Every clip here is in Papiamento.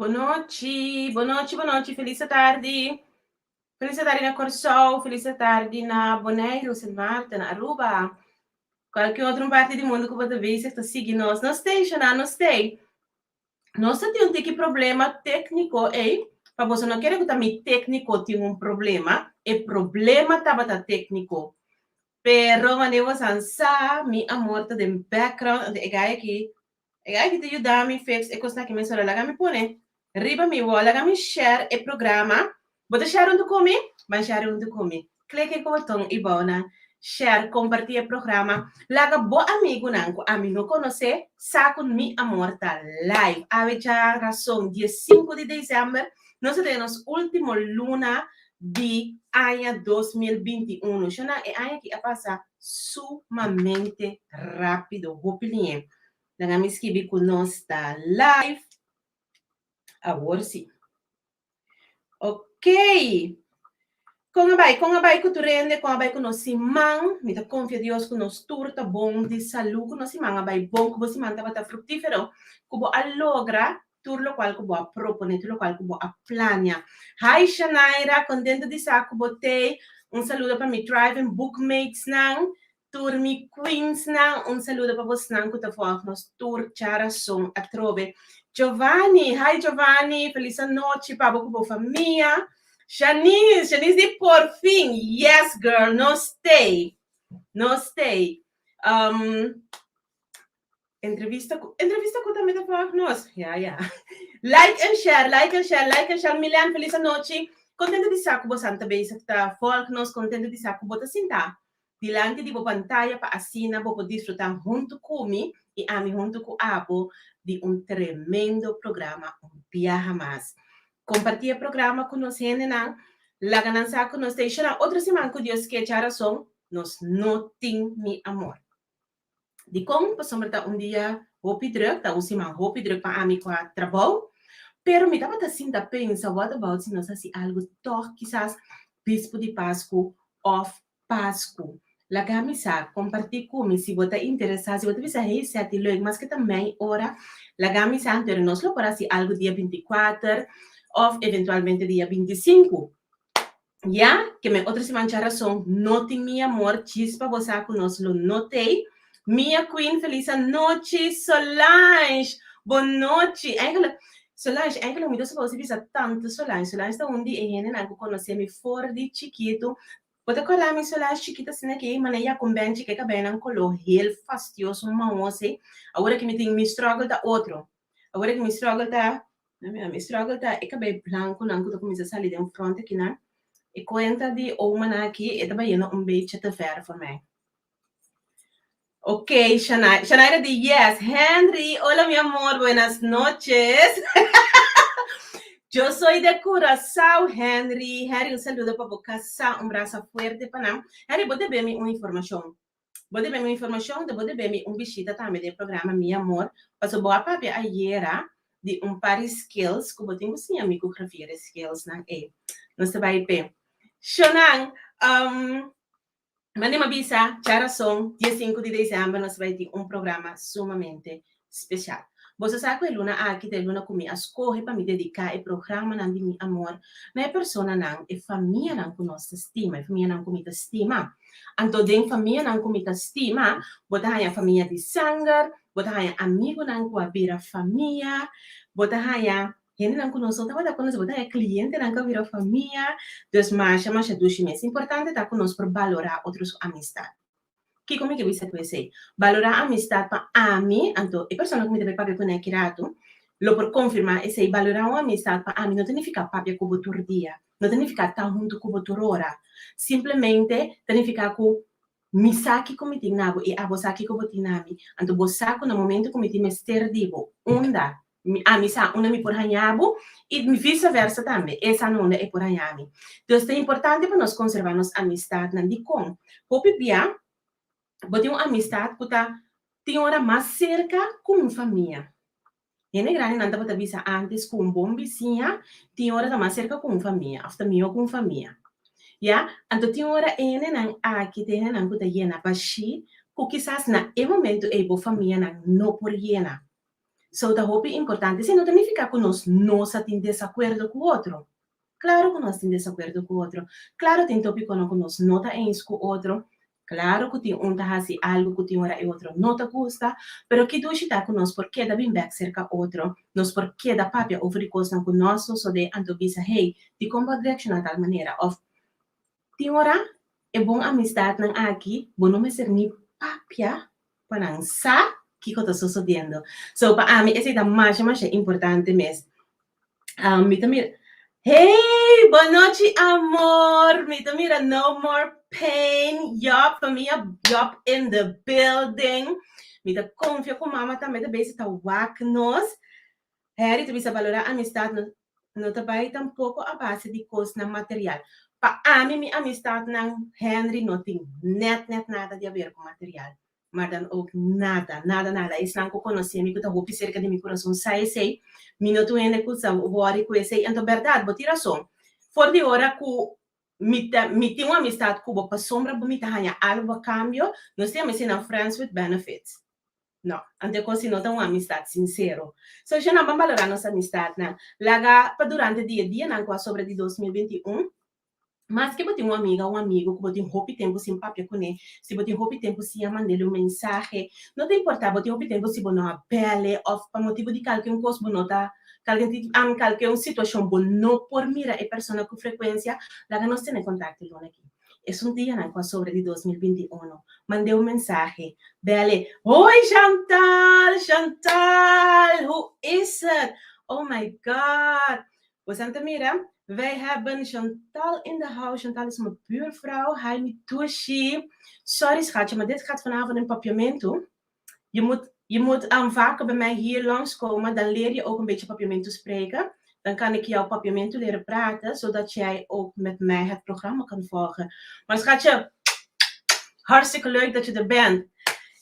Bonochi, bonochi, bonochi, felis tardi. Felis tardi na Kòrsou, felis tardi na Boneiru, Sint Maarten, Aruba. Kualke otro parti di mundu ku bo ta bezig ta sigui nos. Nos t'ei, Shana, nos t'ei. Nos ta tin un tiki problema tékniko ei, pa boso no kere ku ta mi tékniko tin un problema, e problema tabata tékniko. Pero manera boso a sa, mi amor ta den background, anto e gai aki E aki ta yuda mi fix e kosnan ki mesora. Laga mi pone riba mi wall, laga mi share e programa. Bo ta share huntu ku mi? Ban share huntu ku mi. Klik e boton i bou na share, kompartí e programa. Laga bo amigunan ku ami no konosé sa ku Mi Amor ta live. Awe djarason diesinku di desèmber nos ta den nos último luna di aña 2021. Shona, e aña aki a pasa sumamente rápido, hopi liñe. Laga mi skibi ku nos ta live. Awor si. Ok. Kon a bai? Kon a bai ku tur hende? Kon a bai ku nos siman? Mi ta konfia Dios ku nos tur ta bon di salú, ku nos siman a bai bon, ku bo siman tabata fruktífero, ku bo a logra tur lokual ku bo a proponé, tur lokual ku bo a plania. Hi Shanaira, kontento di sa ku bo t'ei. Un saludo pa mi Thriving Bookmatesnan. Tur mi queensnan, un saludo pa bosnan ku ta volg nos tur djarason atrobe. Giovanni, hi Giovanni, felis anochi pa bo ku bo famia. Shanice, Shanice di por fin, yes girl, nos t'ei, nos t'ei. Um, entrevista ku, entrevista ku tambe ta volg nos, ya ya. Like and share, like and share, like and share. Milan, felis anochi. Kontento di sa ku bosan ta bezig ta volg nos, kontento di sa ku bo ta sinta dilanti di bo pantaya pa asina bo por disfrutá huntu ku mi i ami huntu ku abo di un tremendo programa un biaha mas. Kompartí e programa ku nos hendenan, laga nan sa ku nos ta eshanan otro siman ku Dios ke djarason, nos no tin mi amor. Dikon? Pasobra ta un dia hopi drùk, ta un siman hopi drùk pa ami ku a trabou, pero mi tabata sinta pensa what about si nos hasi algu tòg kisas bispu di Pasku òf Pasku. Laga mi sa, kompartí ku mi si bo ta interesá, si bo ta bisa hey Seti leuk, maske ta mei ora, laga mi sa, anto nos lo por hasi algu dia 24 òf eventualmente dia 25. Ya, ke men otro siman djarason no tin mi amor, djis pa bo sa ku nos lo no t'ei. Mia Queen felis anochi, Solange, bonochi. Eigenlijk, Solange, eigenlijk mi ta supose bisa tante Solange. Solange ta un di e hendenan ku konosé mi for di chikitu. Bo ta kòrda mi Solange chikit asina ke manera ya kon benchi ke kabeinan koló heel fastioso mahos ei. Awor aki mi tin mi struggle ta otro. Awor aki mi struggle ta, mi struggle ta e kabei blankunan ku ta kuminsá sali den front akinan. E kuenta di omanan aki e ta bayendo un bechi te ver for mi. Ok, Shanaira. Shanaira di yes. Henry, hola mi amor, buenas noches. Yo soy de Curaçao, Henry. Henry, un saludo pa bo casa, un brasa fuerte pa nan. Henry, bo debe mi un informacion. Bo debe mi un informacion, bo debe mi un bishita tambe den programa Mi Amor. Paso bo a papia ayera di un par di skills ku bo tin ku siña mi ku grafia di skills nan ei. Nos ta bai p'e. Shonan, um, Mane m'a bisa, djarason, dia sinku di desèmber nos bai tin un programa sumamente spesial. Boso sa ku e luna aki ta e luna ku mi a skohe pa mi dediká e programanan di mi amor na e personanan, e famianan ku nos ta stima, e famianan ku mi ta stima. Anto den famianan ku mi ta stima, bo ta haña famia di sanger, bo ta haña amigunan ku a bira famia, bo ta haña Hendenan ku nos no tabata konosé, bo ta haña klientenan ku a bira famia. Dus masha, masha dushi mes. Importante ta ku nos por balorá otro su amistat. Kiko mi ke bisa ku esei? Balorá amistat pa ami, anto e persona ku mi ta bai papia kuné aki ratu lo por konfirmá esei. Balorá un amistat pa ami no ta nifiká papia ku bo tur dia, no ta nifiká ta huntu ku bo tur ora. Simplemente ta nifiká ku mi sa kiko mi tin na bo i abo sa kiko bo tin na mi. Anto bo sa ku na momento ku mi tin mester di bo, unda Mi ami sa unda mi por haña bo i visa versa tambe, e sa na unda e por haña mi. Dus ta importante pa nos konservá nos amistatnan. Dikon? Hopi bia bo tin un amistat ku ta tin ora mas serka ku un famia. Hende grandinan tabata bisa ántes ku un bon bisiña tin ora ta mas serka ku un famia òf ta mihó ku un famia. Ya, anto tin ora e hendenan aki ta e hendenan ku ta yena bashí ku kisas na e momentu ei bo famianan no por yena. So ta hopi importante. Esei no ta nifiká ku nos no sa tin desakuerdo ku otro. Klaro ku nos tin desakuerdo ku otro. Klaro tin tópikonan ku nos no ta eens ku otro. Klaro ku tin un ta hasi algu ku tin ora e otro no ta gusta. Pero ki dushi ta ku nos por keda bin bèk serka otro. Nos por keda papia over di kosnan ku no a sosodé anto bisa, Hey, dikon bo a reakshoná tal manera? Òf, Tin ora e bon amistatnan aki bo no mester ni papia pa nan sa kiko ta sosodiendo. So pa ami esei ta masha masha importante mes. Um, mi ta mira Hey, bon nochi amor. Mi ta mira no more pain. Yup, famia Yup in the building. Mi ta confia ku mama tambe ta bezig ta wak nos. Harry ta bisa balorá amistad no no ta bai tampoco a base di cosnan material. Pa ami mi amistadnan Henry no tin net net nada di haber cu material. Maar dan ook nada, nada, nada. Esnan cu conoce mi cu ta hopi cerca di mi curason sa esey. Mi no ta un hende cu sa worry cu esey. Anto berdad, bo tin rason. For di ora cu mi ta mi tin un amistad cu bo pasobra bo mi ta haña algo a cambio, nos tin amistad nan friends with benefits. No, anto e cos si no ta un amistad sincero. So eshanan ban balora nos amistadnan. Laga pa durante di e dianan cu a sobra di 2021, Maske bo tin un amiga o un amigo ku bo tin hopi tempu sin papia kuné, si bo tin hopi tempu sin a mand'el un mensahe, no ta importá, bo tin hopi tempu si bo no a bèl'e òf pa motibu di kalke un kos bo no ta kalke kalke un situashon bo no por mira e persona ku frekuensia, laga nos tene kontakto luna aki. Esun dianan ku a sobra di 2021, mand'é un mensahe, bèl'e, Hoi Chantal! Chantal! Hoe is het? Oh my God! Bosan ta mira, wij hebben Chantal in de house. Chantal is mijn buurvrouw. Hi, mi dushi. Sorry schatje, maar dit gaat vanavond in papiamento. Je moet, je moet um, vaker bij mij hier langskomen. Dan leer je ook een beetje papiamento spreken. Dan kan ik jou papiamento leren praten, zodat jij ook met mij het programma kan volgen. Maar schatje, hartstikke leuk dat je er bent.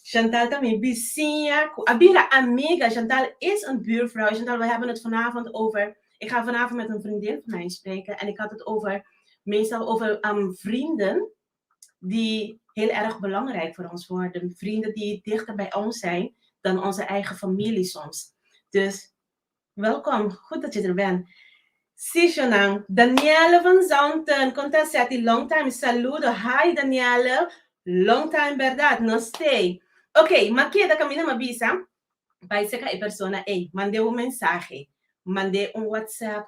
Chantal ta mi bisiña ku a bira amiga. Chantal is een buurvrouw. Chantal, we hebben het vanavond over. Ik ga vanavond met een vriendin van mij spreken. En ik had het over, meestal over um, vrienden die heel erg belangrijk voor ons worden. Vrienden die dichter bij ons zijn dan onze eigen familie soms. Dus welkom, goed dat je er bent. Sí, Shonan. Danielle van Zanten, kon ta seti long time. Saludo. Hi, Danielle. Long time, berdad. Nos t'ei. Ok, m'a keda kaminda m'a bisa. Bai serka e persona ei. Mand'é un mensahe. Mand'é un WhatsApp,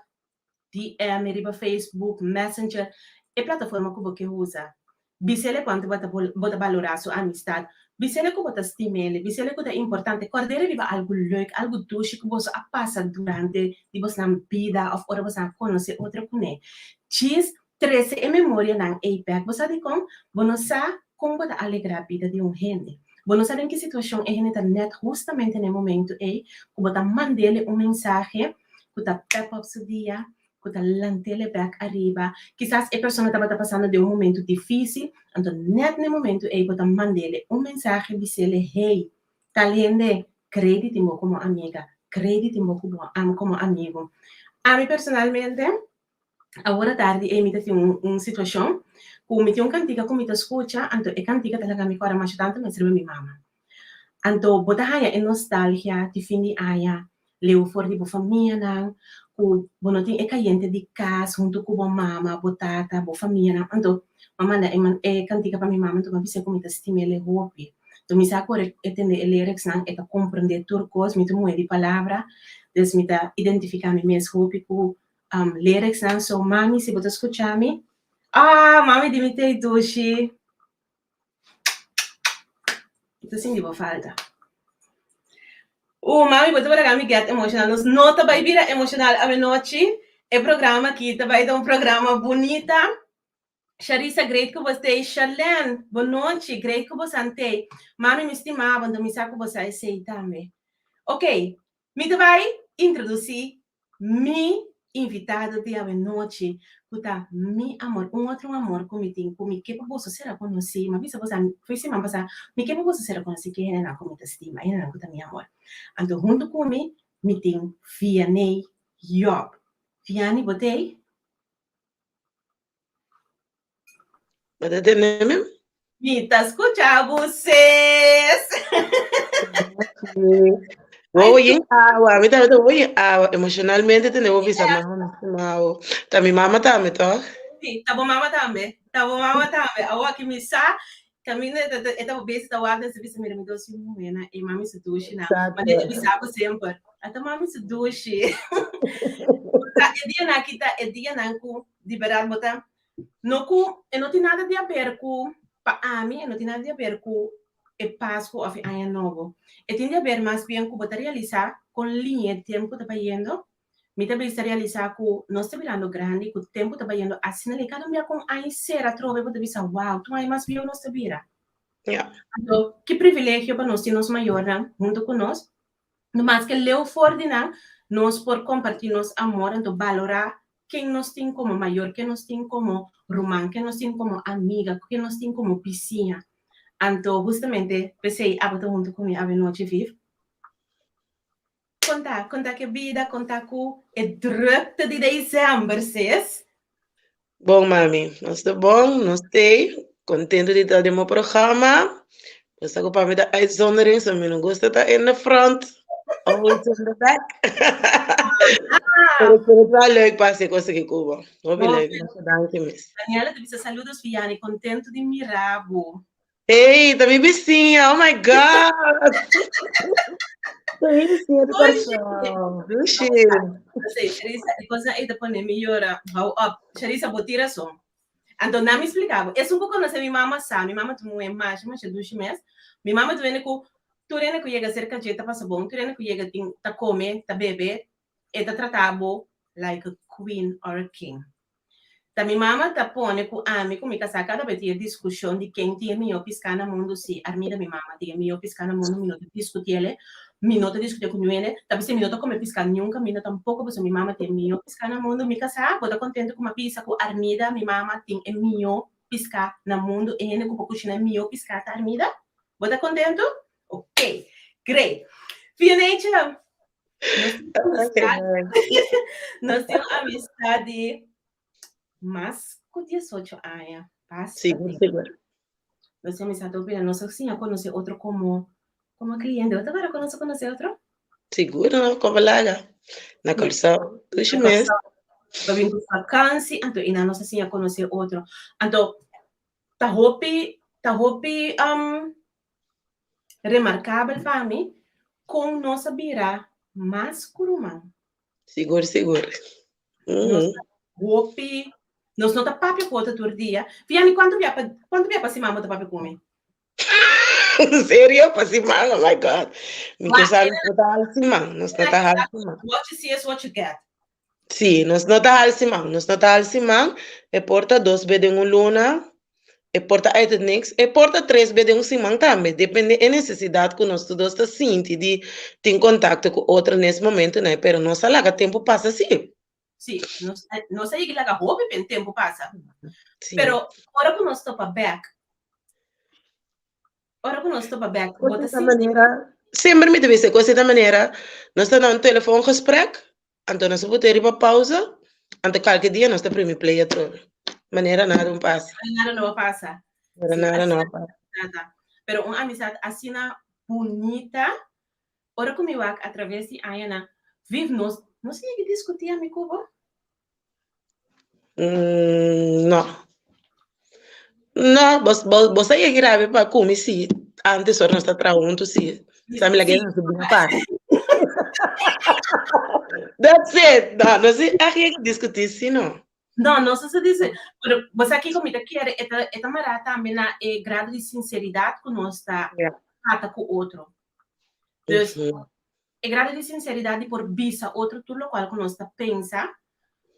DM riba Facebook, Messenger, e plataforma ku bo ke usa. Bis'el kuantu bo ta bo ta balorá su amistat. Bis'el ku bo ta stim'el. Bis'el ku ta importante. Kòrd'el riba algu leuk, algu dushi ku boso a pasa durante di bosnan bida òf ora boso a konosé otro kuné. Djis trese e memorianan ei bèk. Bo sa dikon? Bo no sa kon bo ta alegrá bida di un hende. Bo no sa den ki situashon e hende ta nèt hustamente na e momentu ei ku bo ta mand'el un mensahe ku ta pep up su dia, ku ta lant'el e bèk ariba. Kisas e persona tabata pasando den un momentu difísil, anto nèt na e momentu ei bo ta mand'el un mensahe bis'el, Hey, tal hende, krei di tin bo komo amiga, krei di tin bo komo amigu. Ami personalmente, awor atardi ei mi ta tin un situashon ku mi tin un kantika ku mi ta skucha, anto e kantika ta laga mi kòrda masha tantu mes riba mi mama. Anto bo ta haña e nostalgia di fin di aña leu for di bo famianan, ku bo no tin e kayente di kas huntu ku bo mama, bo tata, bo famianan. Anto mi a manda e e kantika pa mi mama, anto mi a bisa ku mi ta stim'el e hopi. Anto mi sa ku ora e tende e lyricsnan e ta komprendé tur kos, mi ta muhé di palabra, dus mi ta identifiká mi mes hopi ku lyricsnan. So mami si bo ta skucha mi, ah mami di mi t'ei dushi. Mi ta sinti bo falta. Uh, mami, bo ta laga mi get emocional. Nos no ta bai bira emocional avenochi. E programa aki ta bai ta un programa bunita. Sharisa, great ku bo stay. Charlene, bon nochi. Great ku bo sant'ei. Mami, mi stima bo, anto mi sa ku bo sa esei tambe. Ok, Mi ta bai introdusí mi invitado di awenochi ku ta mi amor, un otro un amor ku mi tin ku mi ke pa boso sera konosí. Mi a bisa boso foi siman pasá, mi ke pa boso sera konosí ku e hendenan ku mi ta stima, e hendenan ku ta mi amor. Anto huntu ku mi, mi tin Vianey Job. Vianey, bo t'ei? Bo ta tende mi? Mi ta skucha bo, sis. Wowo yen awa, mi tambe ta wowo yen awa. Emocionalmente tende bo bisa mama mi stima bo. Ta mi mama tambe toch? Sí, ta bo mama tambe. Ta bo mama tambe. Awo aki mi sa, kaminda e ta e ta bezig ta wak den su bisa mira mi dos yu muhénan e mami su dushi nan. Ma den ta bisa bo semper, ata mami su dushi. Ta e dianan aki ta e dianan ku di bèrdat bo ta no ku e no tin nada di haber ku pa ami e no tin nada di haber ku e Pasku òf e Aña Nobo. E tin di haber mas bien ku bo ta realisá kon liña e tempu ta bayendo. Mi ta bisa realisá ku nos ta birando grandi, ku tempu ta bayendo asina lei. Kada un bia ku un aña sera atrobe bo ta bisa, wow, tur aña mas bieu nos ta bira. Anto, ki privilegio pa nos tin nos mayornan huntu ku nos. No maske leu for di nan, nos por kompartí nos amor, anto balorá ken nos tin komo mayor, ken nos tin komo ruman, ken nos tin komo amiga, ken nos tin komo bisiña. Anto hustamente p'esei abo ta huntu ku mi avenochi, Viv. Konta, konta ku e bida, konta ku e drukte di desèmber, sis. Bon mami, nos ta bon, nos t'ei, contento di ta den bo programa. Bo sa cu pa mi ta uitzondering, so mi no gusta ta in the front, always in the back. Pero pero ta leuk pa haci cos aki cu bo. Hopi leuk, masha danki mes. Daniela ta bisa saludos Vianney, contento di mira bo. Hey, ta mi bisiña, oh my God! Ta mi bisiña di Kòrsou. Dushi. Sharisa, e kosnan ei ta pone mi yora. Hou op. Sharisa, bo tin rason. Anto nan mi splika bo. Esun ku konosé mi mama sa, mi mama ta muhé masha masha dushi mes. Mi mama ta wende ku tur hende ku yega serka dje ta pasa bon, tur hende ku yega tin ta kome, ta bebe, e ta trata bo like a queen or a king. Ta mi mama ta pone ku ami ku mi kasá kada bes tin e diskushon di ken tin e mihó piská na mundu, si Armida mi mama tin e mihó piská na mundu mi no ta diskutié el, mi no ta diskutié ku niun hende, ta bisa mi no ta kome piská niun kaminda tampoko pasobra mi mama tin e mihó piská na mundu, mi kasá bo ta kontento ku mi a bisa ku Armida mi mama tin e mihó piská na mundu, e hende ku por kushina e mihó piská ta Armida? Bo ta kontento? Ok, great. Fianecha, Nos tin un amistad di mas ku 18 aña. Basta Sigur, tempo. sigur. Nos tin amistad hopi aña. Nos a siña konosé otro komo komo kliente. Bo ta kòrda kon nos a konosé otro? Sigur, no, komo laga. Na Kòrsou. Dushi mes. Bo bin ku vakansi, anto i nan nos a siña konosé otro. Anto ta hopi, ta hopi um, Remarkabel pa mi kon nos a bira mas ku ruman. Sigur, sigur. Nos ta hopi, nos no ta papia ku otro tur dia. Fiami, kuantu bia pa, kuantu bia pa siman bo ta papia ku mi? Serio? Pa siman? Oh my God. Mi ke sa nos no ta hal siman. Nos no ta hal siman. What you see is what you get. Sí, nos no ta hal siman. Nos no ta hal siman. E por ta dos be den un luna. E por ta uit het niks. E por ta tres be den un siman tambe. Depende e nesesidat ku nos tur dos ta sinti di tin kontakto ku otro nes momentunan. Pero nos a laga tempu pasa sí. Sí, nos, nos a yega laga hopi pen tempu pasa. Sí. Pero ora ku nos topa bek, ora ku nos topa bek, bo ta Kos ta sinti manera, semper mi ta bisa kos ta manera, nos ta na un telefoongesprek, Anto nos a put'é riba pausa, anto kalke dia nos ta primi play atrobe. Manera nada un pasa. Manera nada no a pasa. Manera Sí, nada no asina a pasa. trata. Pero un amistad asina bunita, ora ku mi wak a traves di añanan, Viv, nos no sa yega diskutí ami ku bo? Mm, no. No, bos, bos, bos a yega rabia pa ku mi sí. Antes ora nos ta traha huntu sí. Sa mi laga nos bin apart. That's it. No, no si echt yega diskutí sí no. No, no se dice, pero bo sa kiko mi ta kere, e ta, e ta mará tambe na e grado di sinseridat ku nos ta trata ku otro. Dus, e grado di sinseridat di por bisa otro tur lokual ku nos ta pensa,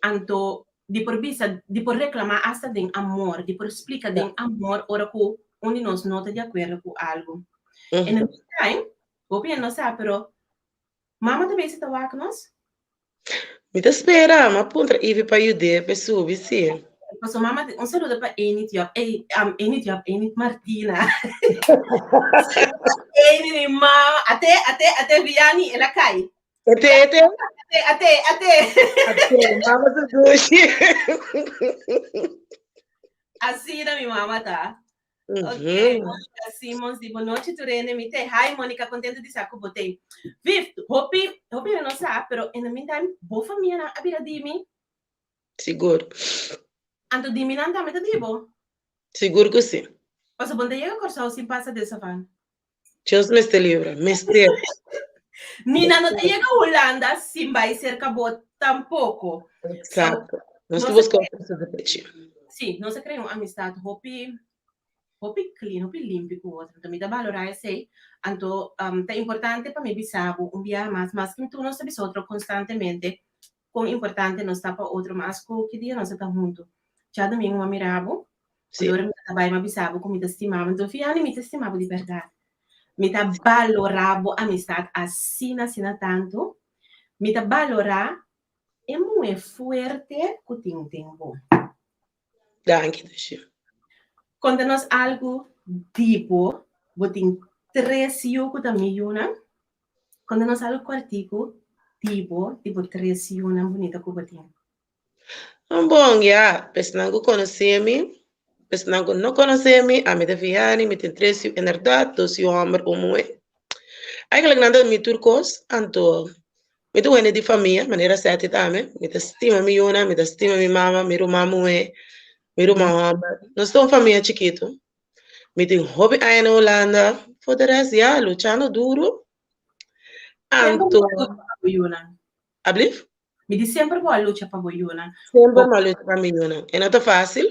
anto di por bisa, di por reklamá asta den amor, di por splika den amor ora ku un di nos no ta di akuerdo ku algu. In the meantime, hopi hende no sa, pero mama ta besi ta wak nos. Mi ta spera, mi a puntra Ivy pa yud'é pa e subi, sí. Paso mama, un saludo pa Enid Job, ey, Enid Job, Enid Martina. Enid mi mama, ate, ate, ate Vianney, el a kai. Ate, ate. Ate, ate, ate. Ate, mama su dushi. Asina mi mama ta. Ok, Monica Simons di bonochi tur hende mi te. Hi Monica, contento di sa ku bo te. Viv, hopi, hopi hende no sa, pero in the meantime, bo famianan a bira di mi. Sigur. Anto di mi nan tambe ta di bo. Sigur ku si. Pasobra bo no ta yega Kòrsou sin pasa den Savan. Dios mester libra, mester. Ni nan no ta yega Hulanda sin bai serka bo tampoko. Exacto. Nos ta buska otro su derechi. Sí, nos a krea un amistad hopi hopi clean, hopi limpi ku otro. Anto mi ta balorá esei. Anto ta importante pa mi bisa bo un biaha mas, maske tur nos ta bisa otro konstantemente kon importante nos ta pa otro, mas ku ki dia nos a ta huntu. Djadumingu mi a mira bo, Sí. Ora mi ta bai, mi a bisa bo ku mi ta stima bo. Anto fiani mi ta stima bo di bèrdat. Mi ta balorá bo amistat asina, asina tantu. Mi ta balorá e muhé fuerte ku tin den bo. Danki, Dushi. Konta nos algu di bo. Bo tin tres yu ku ta mi yunan. Konta nos algu kòrtiku di bo, di bo tres yunan bunita ku bo tin. Bon, ya, esnan ku konosé mi, esnan ku no konosé mi, ami ta Vianney, mi tin tres yu inderdat, dos yu hòmber, un muhé. Eigenlijk nan ta mi tur kos, anto mi ta wende di famia, manera Seti tambe, mi ta stima mi yunan, mi ta stima mi mama, mi ruman muhé, mi ruman hòmber. Nos ta un famia chikitu. Mi tin hopi aña na Hulanda, for de rest, ya, luchando duru. Anto. Ablief? Mi di semper bo a lucha pa bo yunan. Semper mi a lucha pa mi yunan. E no ta fácil,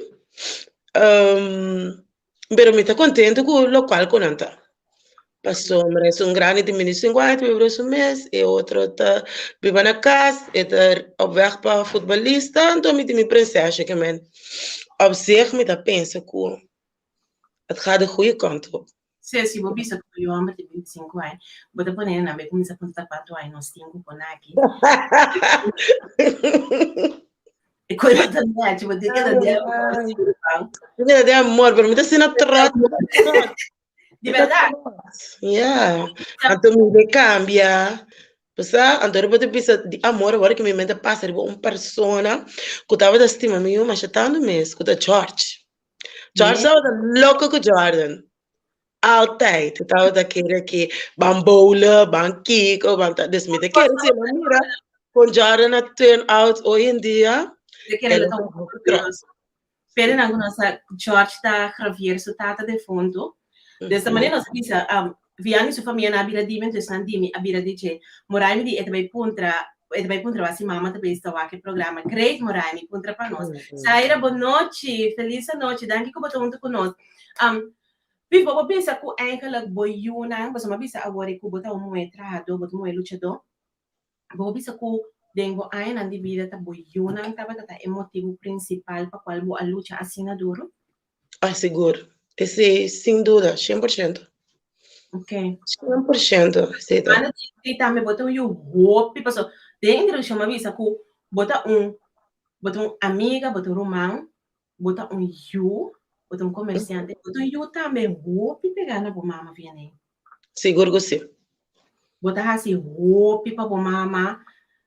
pero mi ta contento cu locual cu nan ta. Pasobra esun grandi tin 25 aña ta biba su mes, e otro ta biba na cas, e ta op weg pa futbolista, anto mi tin mi prinsesje ke men. Op zich mi ta pensa cu het gaat de goede kant op. Sí, si bo bisa ku yu hòmber di 25 aña, bo ta pone nan bai kuminsá puntra kuantu aña nos tin ku pone aki. E kos no ta nèchi, bo tin keda den amor, sigur ban. Tin keda den amor, pero mi ta asina trots. Di bèrdat? Ya, anto mi de kambia. Bo sa, anto riba ta bisa di amor awor ku mi mente pasa riba un persona ku tabata stima mi yu masha tantu mes, ku ta George. George tabata loko ku Jordan. Altijd. E tabata kere ke ban bowlen, ban kiko, ban ta. Dus mi ta kere si el a mira kon Jordan a turn out hoy en dia. Mi ta kere lo ta un poco curioso. Pero nan ku nos sa George ta Javier su tata defuntu. Des ta manera nos a bisa, um, Vianney su famia nan a bira di mi, entonces nan di mi a bira di dje. Moraimi di e ta bai puntra, e ta bai puntra wak si mama ta bai sta wak e programa. Great Moraimi, puntra pa nos. Zaira, bon nochi, feliz anochi, danki ku bo ta huntu ku nos. Um, Viv, bo por bisa ku eigenlijk bo yunan, pasobra mi a bisa awor ku bo ta un muhé trahadó, bo ta un muhé luchadó, bo por bisa ku den bo añanan di bida ta bo yunan tabata ta e motibu prinsipal pa kual bo a lucha asina duru? Ah, sigur. Esei, sin duda, 100%. Ok. 100%, esei ta. Banda di esei tambe bo ta un yu hopi, paso den introdukshon mi a bisa ku bo ta un, bo ta un amiga, bo ta un ruman, bo ta un yu, bo ta un komersiante, bo ta un yu tambe hopi pegá na bo mama, Vianney. Sigur ku si. Bo ta hasi hopi pa bo mama.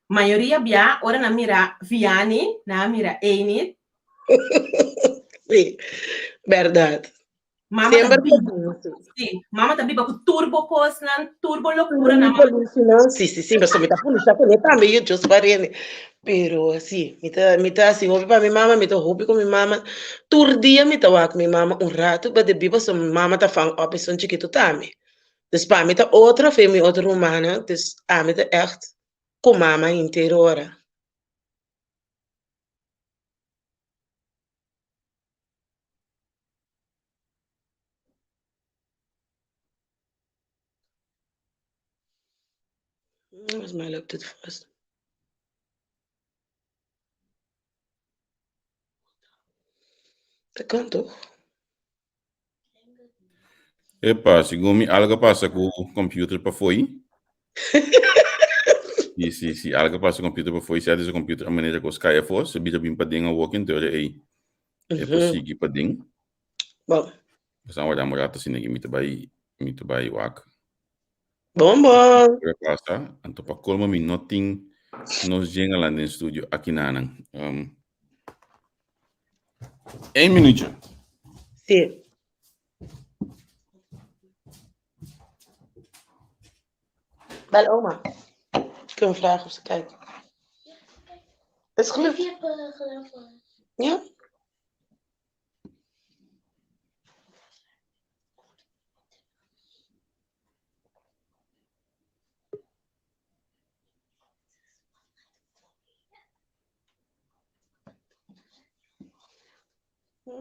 Mayoria bia ora nan mira Vianney, nan a mira Enid. Sí, bèrdat. Mama ta Semper biba, ta sí, mama ta biba ku tur bo kosnan, tur bo lokuranan. Sí, sí, sí, pasobra mi ta punisha kuné tambe, yo just pa rende. Pero sí, mi ta, mi ta hasi hopi pa mi mama, mi ta hopi ku mi mama. Tur dia mi ta wak mi mama un ratu, pa debí pasobra mi mama ta vang op esun chikitu tambe. Dus pa mi ta otro fe mi otro rumannan, dus ami ta ègt ku mama henter ora. Volgens mij loopt het vast. Dat kan toch? Epa, segun mi algo pasa ku computer pa foi. Si, si, si, algo pasa computer pa foi, si ades computer a manera ku sky afo, se bira bin pa den awor ken teoria ei. E por sigui pa den. Bon. Basta wak un rato asina ki mi ta bai, mi ta bai wak. Bon, bon. Kiko pasa, anto pa colmo mi no tin nos jengalan den studio aki nanan. Um, Eén minuutje. Sí. Bel oma. Kunnen we vragen of ze kijkt. Is gelukt? Ja? Hm?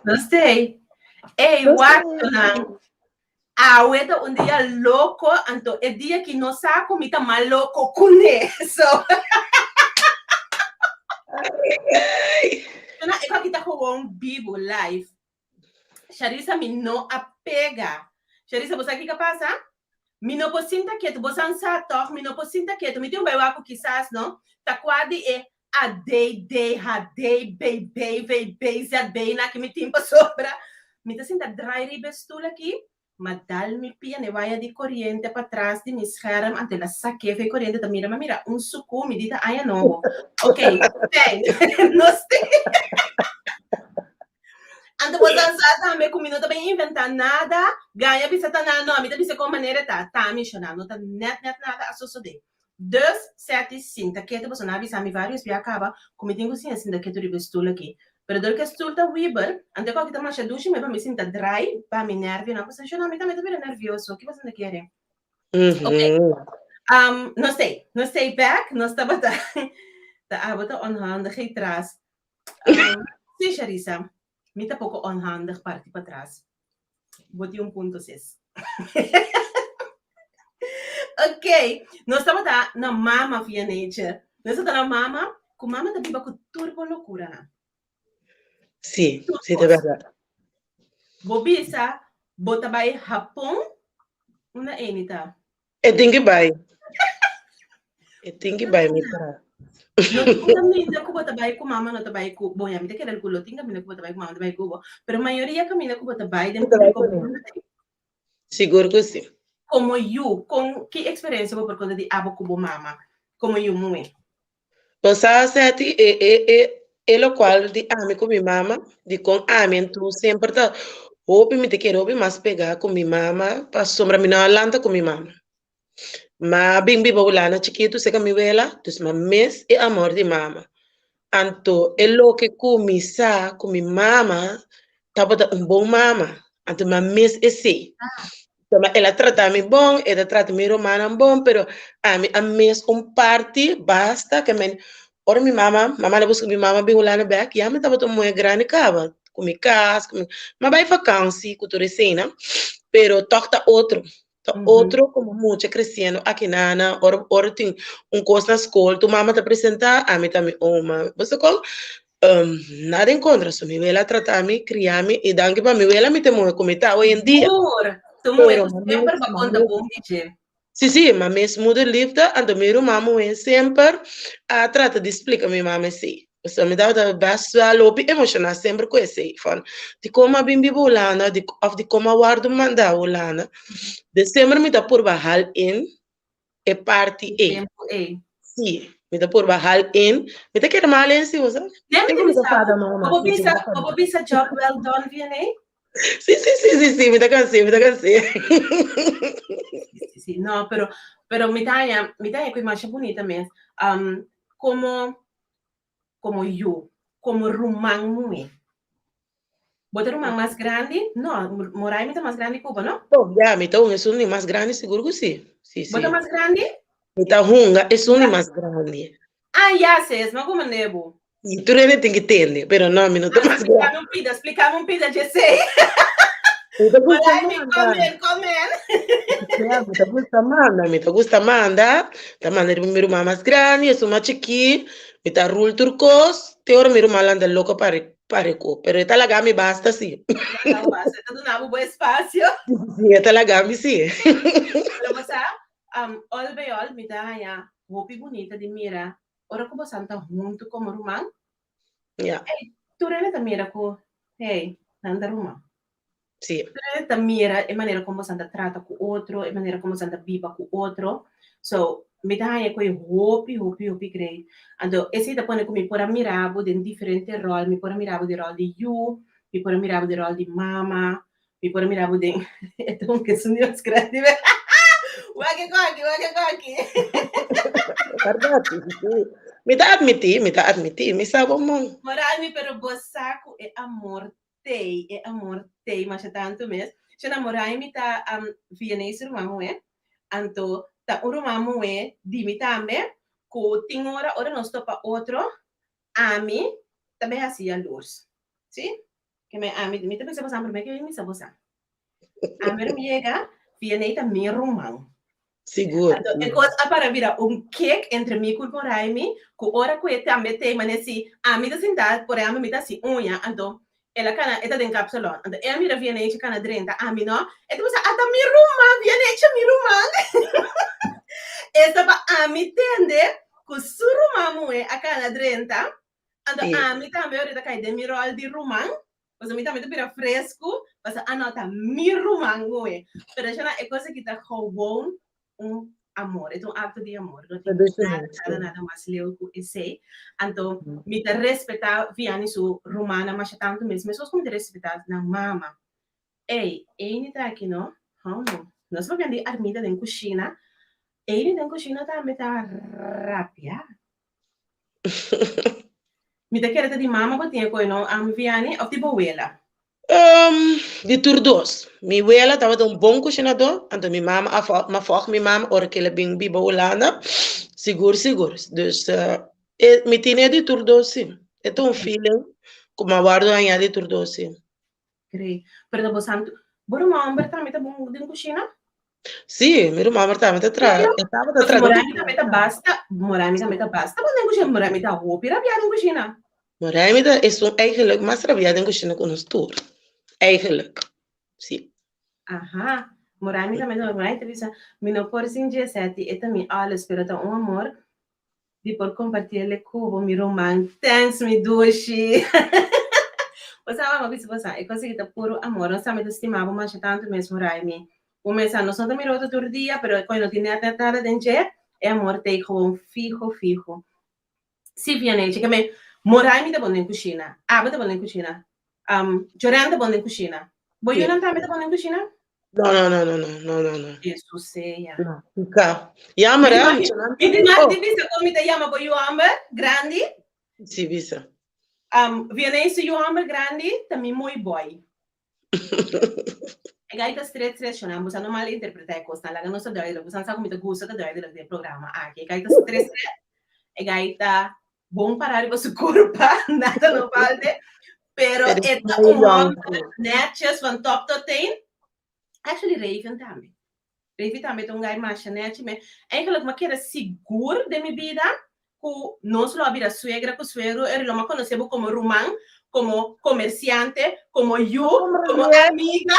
Nos tei. Ey, Nos wak tei. nan. Awe ta un dia loko, anto e dia ki no sa ku mi ta mal loko kuné. So, na e ki ta gewoon bibu live. Sharissa mi no a pega. Sharissa, bo sa kiko a pasa? Mi no por sinta ketu. Bo san sa tòg, mi no por sinta ketu. Mi tin un bai wak ku kisas no ta kua di e A D D H D B B V B Z B na ki mi tin pasobra mi ta sinta drai riba e stul aki. M'a dal mi pia n'e waya di koriente patras di mi scherm, anto el a sak'é for e koriente ta mira, m'a mira un suku, mi di ta aña nobo. Ok, fijn, nos tin. Anto bo ta sa tambe ku mi no ta bin inventá nada, gaña bisa ta na, no, mi ta bisa kon manera e ta, ta mi shona, no ta nèt nèt nada a sosodé. Dus, seti, sinta ketu, pasobra nan a bisa mi vários bia kaba ku mi tin ku siña sinta ketu riba e stul aki. Pero dor ku e stul ta wiebel, anto e kòki ta masha dushi mi pa mi sinta drai pa mi nèrvionan pasobra shona mi tambe ta bira nèrvioso, ki boso ta kere? Ok, nos stay, nos stay bèk, nos tabata ta abo ta onhandig ei tras. Si Sharissa, mi ta poko onhandig parti patras. Bo tin un punto sis. Ok, nos tabata na mama via nature. Nos tabata na mama, ku mama ta biba ku tur bo lokuranan. Sí, Tur sí, ta kos. bèrdat. Bo bisa, bo ta bai Hapon, unda Amy ta? E tin ki bai. E tin ki bai mi tra. No tin kaminda ku bo ta bai ku mama no ta bai ku bo. Ya mi ta kere ku lo tin kaminda ku bo ta bai ku mama ta bai ku bo. Pero mayoria kaminda ku bo ta bai den públiko bo no ta bai. Sigur ku si. Komo yu, kon ki eksperensia bo por konta di abo ku bo mama komo yu muhé? Bo sa Seti, e e e e lokual di ami ku mi mama, dikon ami en tu semper ta hopi mi ta kere hopi mas pegá ku mi mama pasobra mi no a lanta ku mi mama. M'a bin biba Hulanda chikitu serka mi wela, dus m'a mis e amor di mama. Anto e loke ku mi sa ku mi mama tabata un bon mama, anto m'a mis esei. Toma el a trata mi bon, e ta trata mi rumannan bon, pero ami a mis un parti basta ke men ora mi mama, mama a buska mi mama bin Hulanda bek, ya mi tabata un muher grandi kaba, ku mi kas, ku mi, mi a bai vakansi ku tur eseinan, pero tòg ta otro, ta otro komo mucha kresiendo akinana, ora ora tin un kos na skol, tu mama ta presentá, ami ta mi oma, bo sa kon? Nada en kontra, so mi wela a trata mi, kria mi, i danki pa mi wela mi ta e muher ku mi ta hoy en dia. Sigur! Tu muher Pero ku ma semper mes, ba ma konta mes, bon di dje. si, si, ma mes moederliefde, anto mi ruman muher semper a trata di splika mi mama esei. Pasobra mi tabata best wel hopi emoshoná semper ku esei, van dikon mi a bin biba Hulanda, di òf dikon mi a wòrdu mandá Hulanda. De semper mi ta purba hal in e parti E ei. tempu ei. Sí, mi ta purba hal in. Mi ta kere mal in sí, bo sa. Nee, mi Tin ta ku mi ta bisa, fada mama, bo sí, sí, mi bisa, ta fada. bo bisa job well done, VNA? Sí, sí, sí, sí, sí, mi ta cansé, mi ta cansé. Sí, sí, sí. No, pero, pero mi ta haña, mi ta haña ku e masha bunita mes. Um, como, como yu, como ruman muhé. Bo ta ruman mas grandi? No, Moraimi ta mas grandi ku bo, no? Oh, ya, mi ta hunga esun di mas grandi, sigur ku si. Si, Bo ta si. mas grandi? Mi ta hunga esun di mas grandi. Ah, ya, ses, ma ku mande bo. I tur hende tin ki tende, pero no, mi no ta Ah, mas grandi. splikami un pida, splikami un pida, Jessey. Mi ta gusta Moraimi, manda. come in, come in. Ya, mi ta gusta manda, mi ta gusta manda. Ta manda riba mi ruman mas grandi, esun mas chikí. Mi ta rul tur kos, te ora mi ruman lanta loko pa Pareco, pero e ta laga mi basta si. Laga bo basta, e ta duna bo bo espacio. Si, e ta laga mi si. Pero bo sa, um, all by all, mi ta haña hopi bunita di mira ora ku bosan ta huntu komo ruman. Ja. Ey, tur hende ta mira ku, hey, nan ta ruman. Si. Tur hende ta mira e manera kon bosan ta trata ku otro, e manera kon bosan ta biba ku otro. So, Mi ta haña ku e hopi, hopi, hopi great. Anto esei ta pone ku mi por a mira bo den diferente ròl. Mi por a mira bo den ròl di yu, mi por a mira bo den ròl di mama, mi por a mira bo den e ta un kesun di mas grandi. Wak e koki, wak e koki. Bèrdat, sí, sí. Mi ta atmití, mi ta atmití, mi sa bo mon. Moral mi, pero bo sa ku e amor tei, e amor tei masha tantu mes. Shi namorai mi ta um, Vianey su ruman muhé, anto ta un ruman muhé di mi tambe, ku tin ora, ora nos topa otro, ami ta bay hasi yalurs. Si? Ke me ami, mi ta bisa bosan promé ke mi bisa bosan. Ami ora mi yega, Vianey ta mi ruman. Sigur. Anto e kos a para bira un kek entre mi ku Moraimi, ku ora ku e tambe te mane si ami ta sintá, por ehèmpel mi ta hasi uña, anto el a kana, e ta den kapsalon, anto e a mira Vieneitje kana drenta, ami no, e ta bisa, ata mi ruman, Vieneitje mi ruman. Esta pa ami tende ku su ruman muhé a kana drenta, Anto Sí. ami tambe ahorita kai den mi rol di ruman, pasobra mi tambe ta bira fresku, pasobra a no ta mi ruman goe. Pero shana e cosa aki ta gewoon un amor, e ta un acto di amor, no tin nada, nada, nada mas leu ku esei. Anto mi ta respetá Vianney su rumannan masha tantu mes, meskos ku mi ta respetá nan mama. Ey, Eini ta aki no? Hou no. Nos papia di Armida den kushina, Eini den kushina tambe ta rabia. Mi ta kere ta di mama bo tin e koe no, Vianney, of di bo wela? Di tur dos. Mi wela tabata un bon kushinadó, anto mi mama a fo, m'a fòg mi mama ora ku el a bin biba Hulanda, sigur sigur. Dus e, mi tine di tur dos sí. E ta un feeling ku m'a wòrdu hañá di tur dos sí. Great. Pero ta bo santu. Bo ruman homber tambe ta bon den kushina? Sí, mi ruman homber tambe ta tra. Serio? E tabata tra. Morami tambe ta basta. Morami tambe ta basta bon den kushina. Morami ta hopi rabiá den kushina. Morami ta esun eigenlijk mas rabiá den kushina ku nos tur. Eigenlijk. Sí. Aha. Morami tambe ta Morami ta bisa, mi no por sin dje seti, e ta mi alles, pero ta un amor di por compartiele cu bo mi ruman. Thanks mi dushi. Bo sa mama bisa bo sa e cosa aki ta puro amor. Nos tambe ta stima bo masha tanto mesmo Raimi. Bo mesa nos no ta mira otro tur dia pero e coy no tin net net nada den dje e amor ta ey gewoon fiho fiho. Si Vianey cheke me mo Raimi ta bon den cushina, abo ta bon den cushina, Joran ta bon den cushina. Bo yunan tambe ta bon den cushina? No, no, no, no, no, no, no, no. Jesus sea. No, nunca. Jammer, hè? Mi Mi di mag di bisa kon mi ta yama bo yu homber grandi? Si, bisa. Vianey su yu homber grandi ta mi mooi boy. E gai ta stret stret shona, bosa no mal interpreta e kosnan, laga nos ta duidelijk, bosa sa ku mi ta gusta ta duidelijk den e programa aki. E gai ta stret stret, e gai ta bon pará riba su kurpa, nada no falte, pero e ta un hòmber netjes van top tot teen. Actually Raven tambe. Raven tambe ta un gai masha nechi. Me, eigenlijk m'a keda sigur den mi bida ku nos lo a bira suegra ku suegro, eri lo m'a konosé bo komo ruman, komo komersiante, komo yu, komo amiga.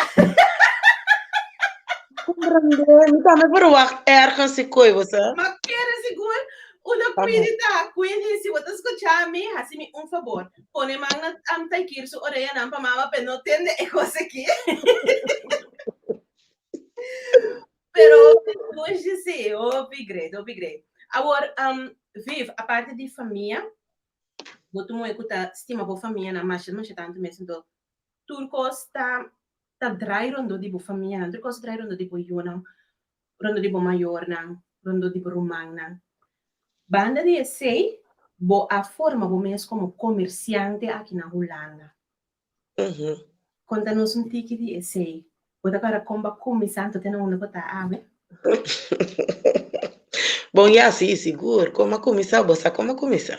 Comprende. Mi tambe verwacht ergens si koe bo sa. M'a kere sigur Unda Queenie ta? Queenie, si bo ta skucha mi, hasi mi un fabor. Pone man na am Taikir su oreanan pa mama p'e no tende e kos aki. Pero hopi sí, hopi great, hopi great. Awor, um, Viv, aparte di famia, bo ta muhé ku ta stima bo famianan masha masha tantu mes, anto tur kos ta ta drai rondó di bo famianan, tur kos ta drai rondó di bo yunan. rondó di bo mayornan, rondó di bo rumannan. Banda di esei, bo a forma bo mes komo komersiante aki na Hulanda. Konta nos un tiki di esei. Bo ta kòrda kon bo a kuminsá anto te na unda bo ta awe? Bon, ya, sí, sigur. Kon a kuminsá? Bo sa kon a kuminsá.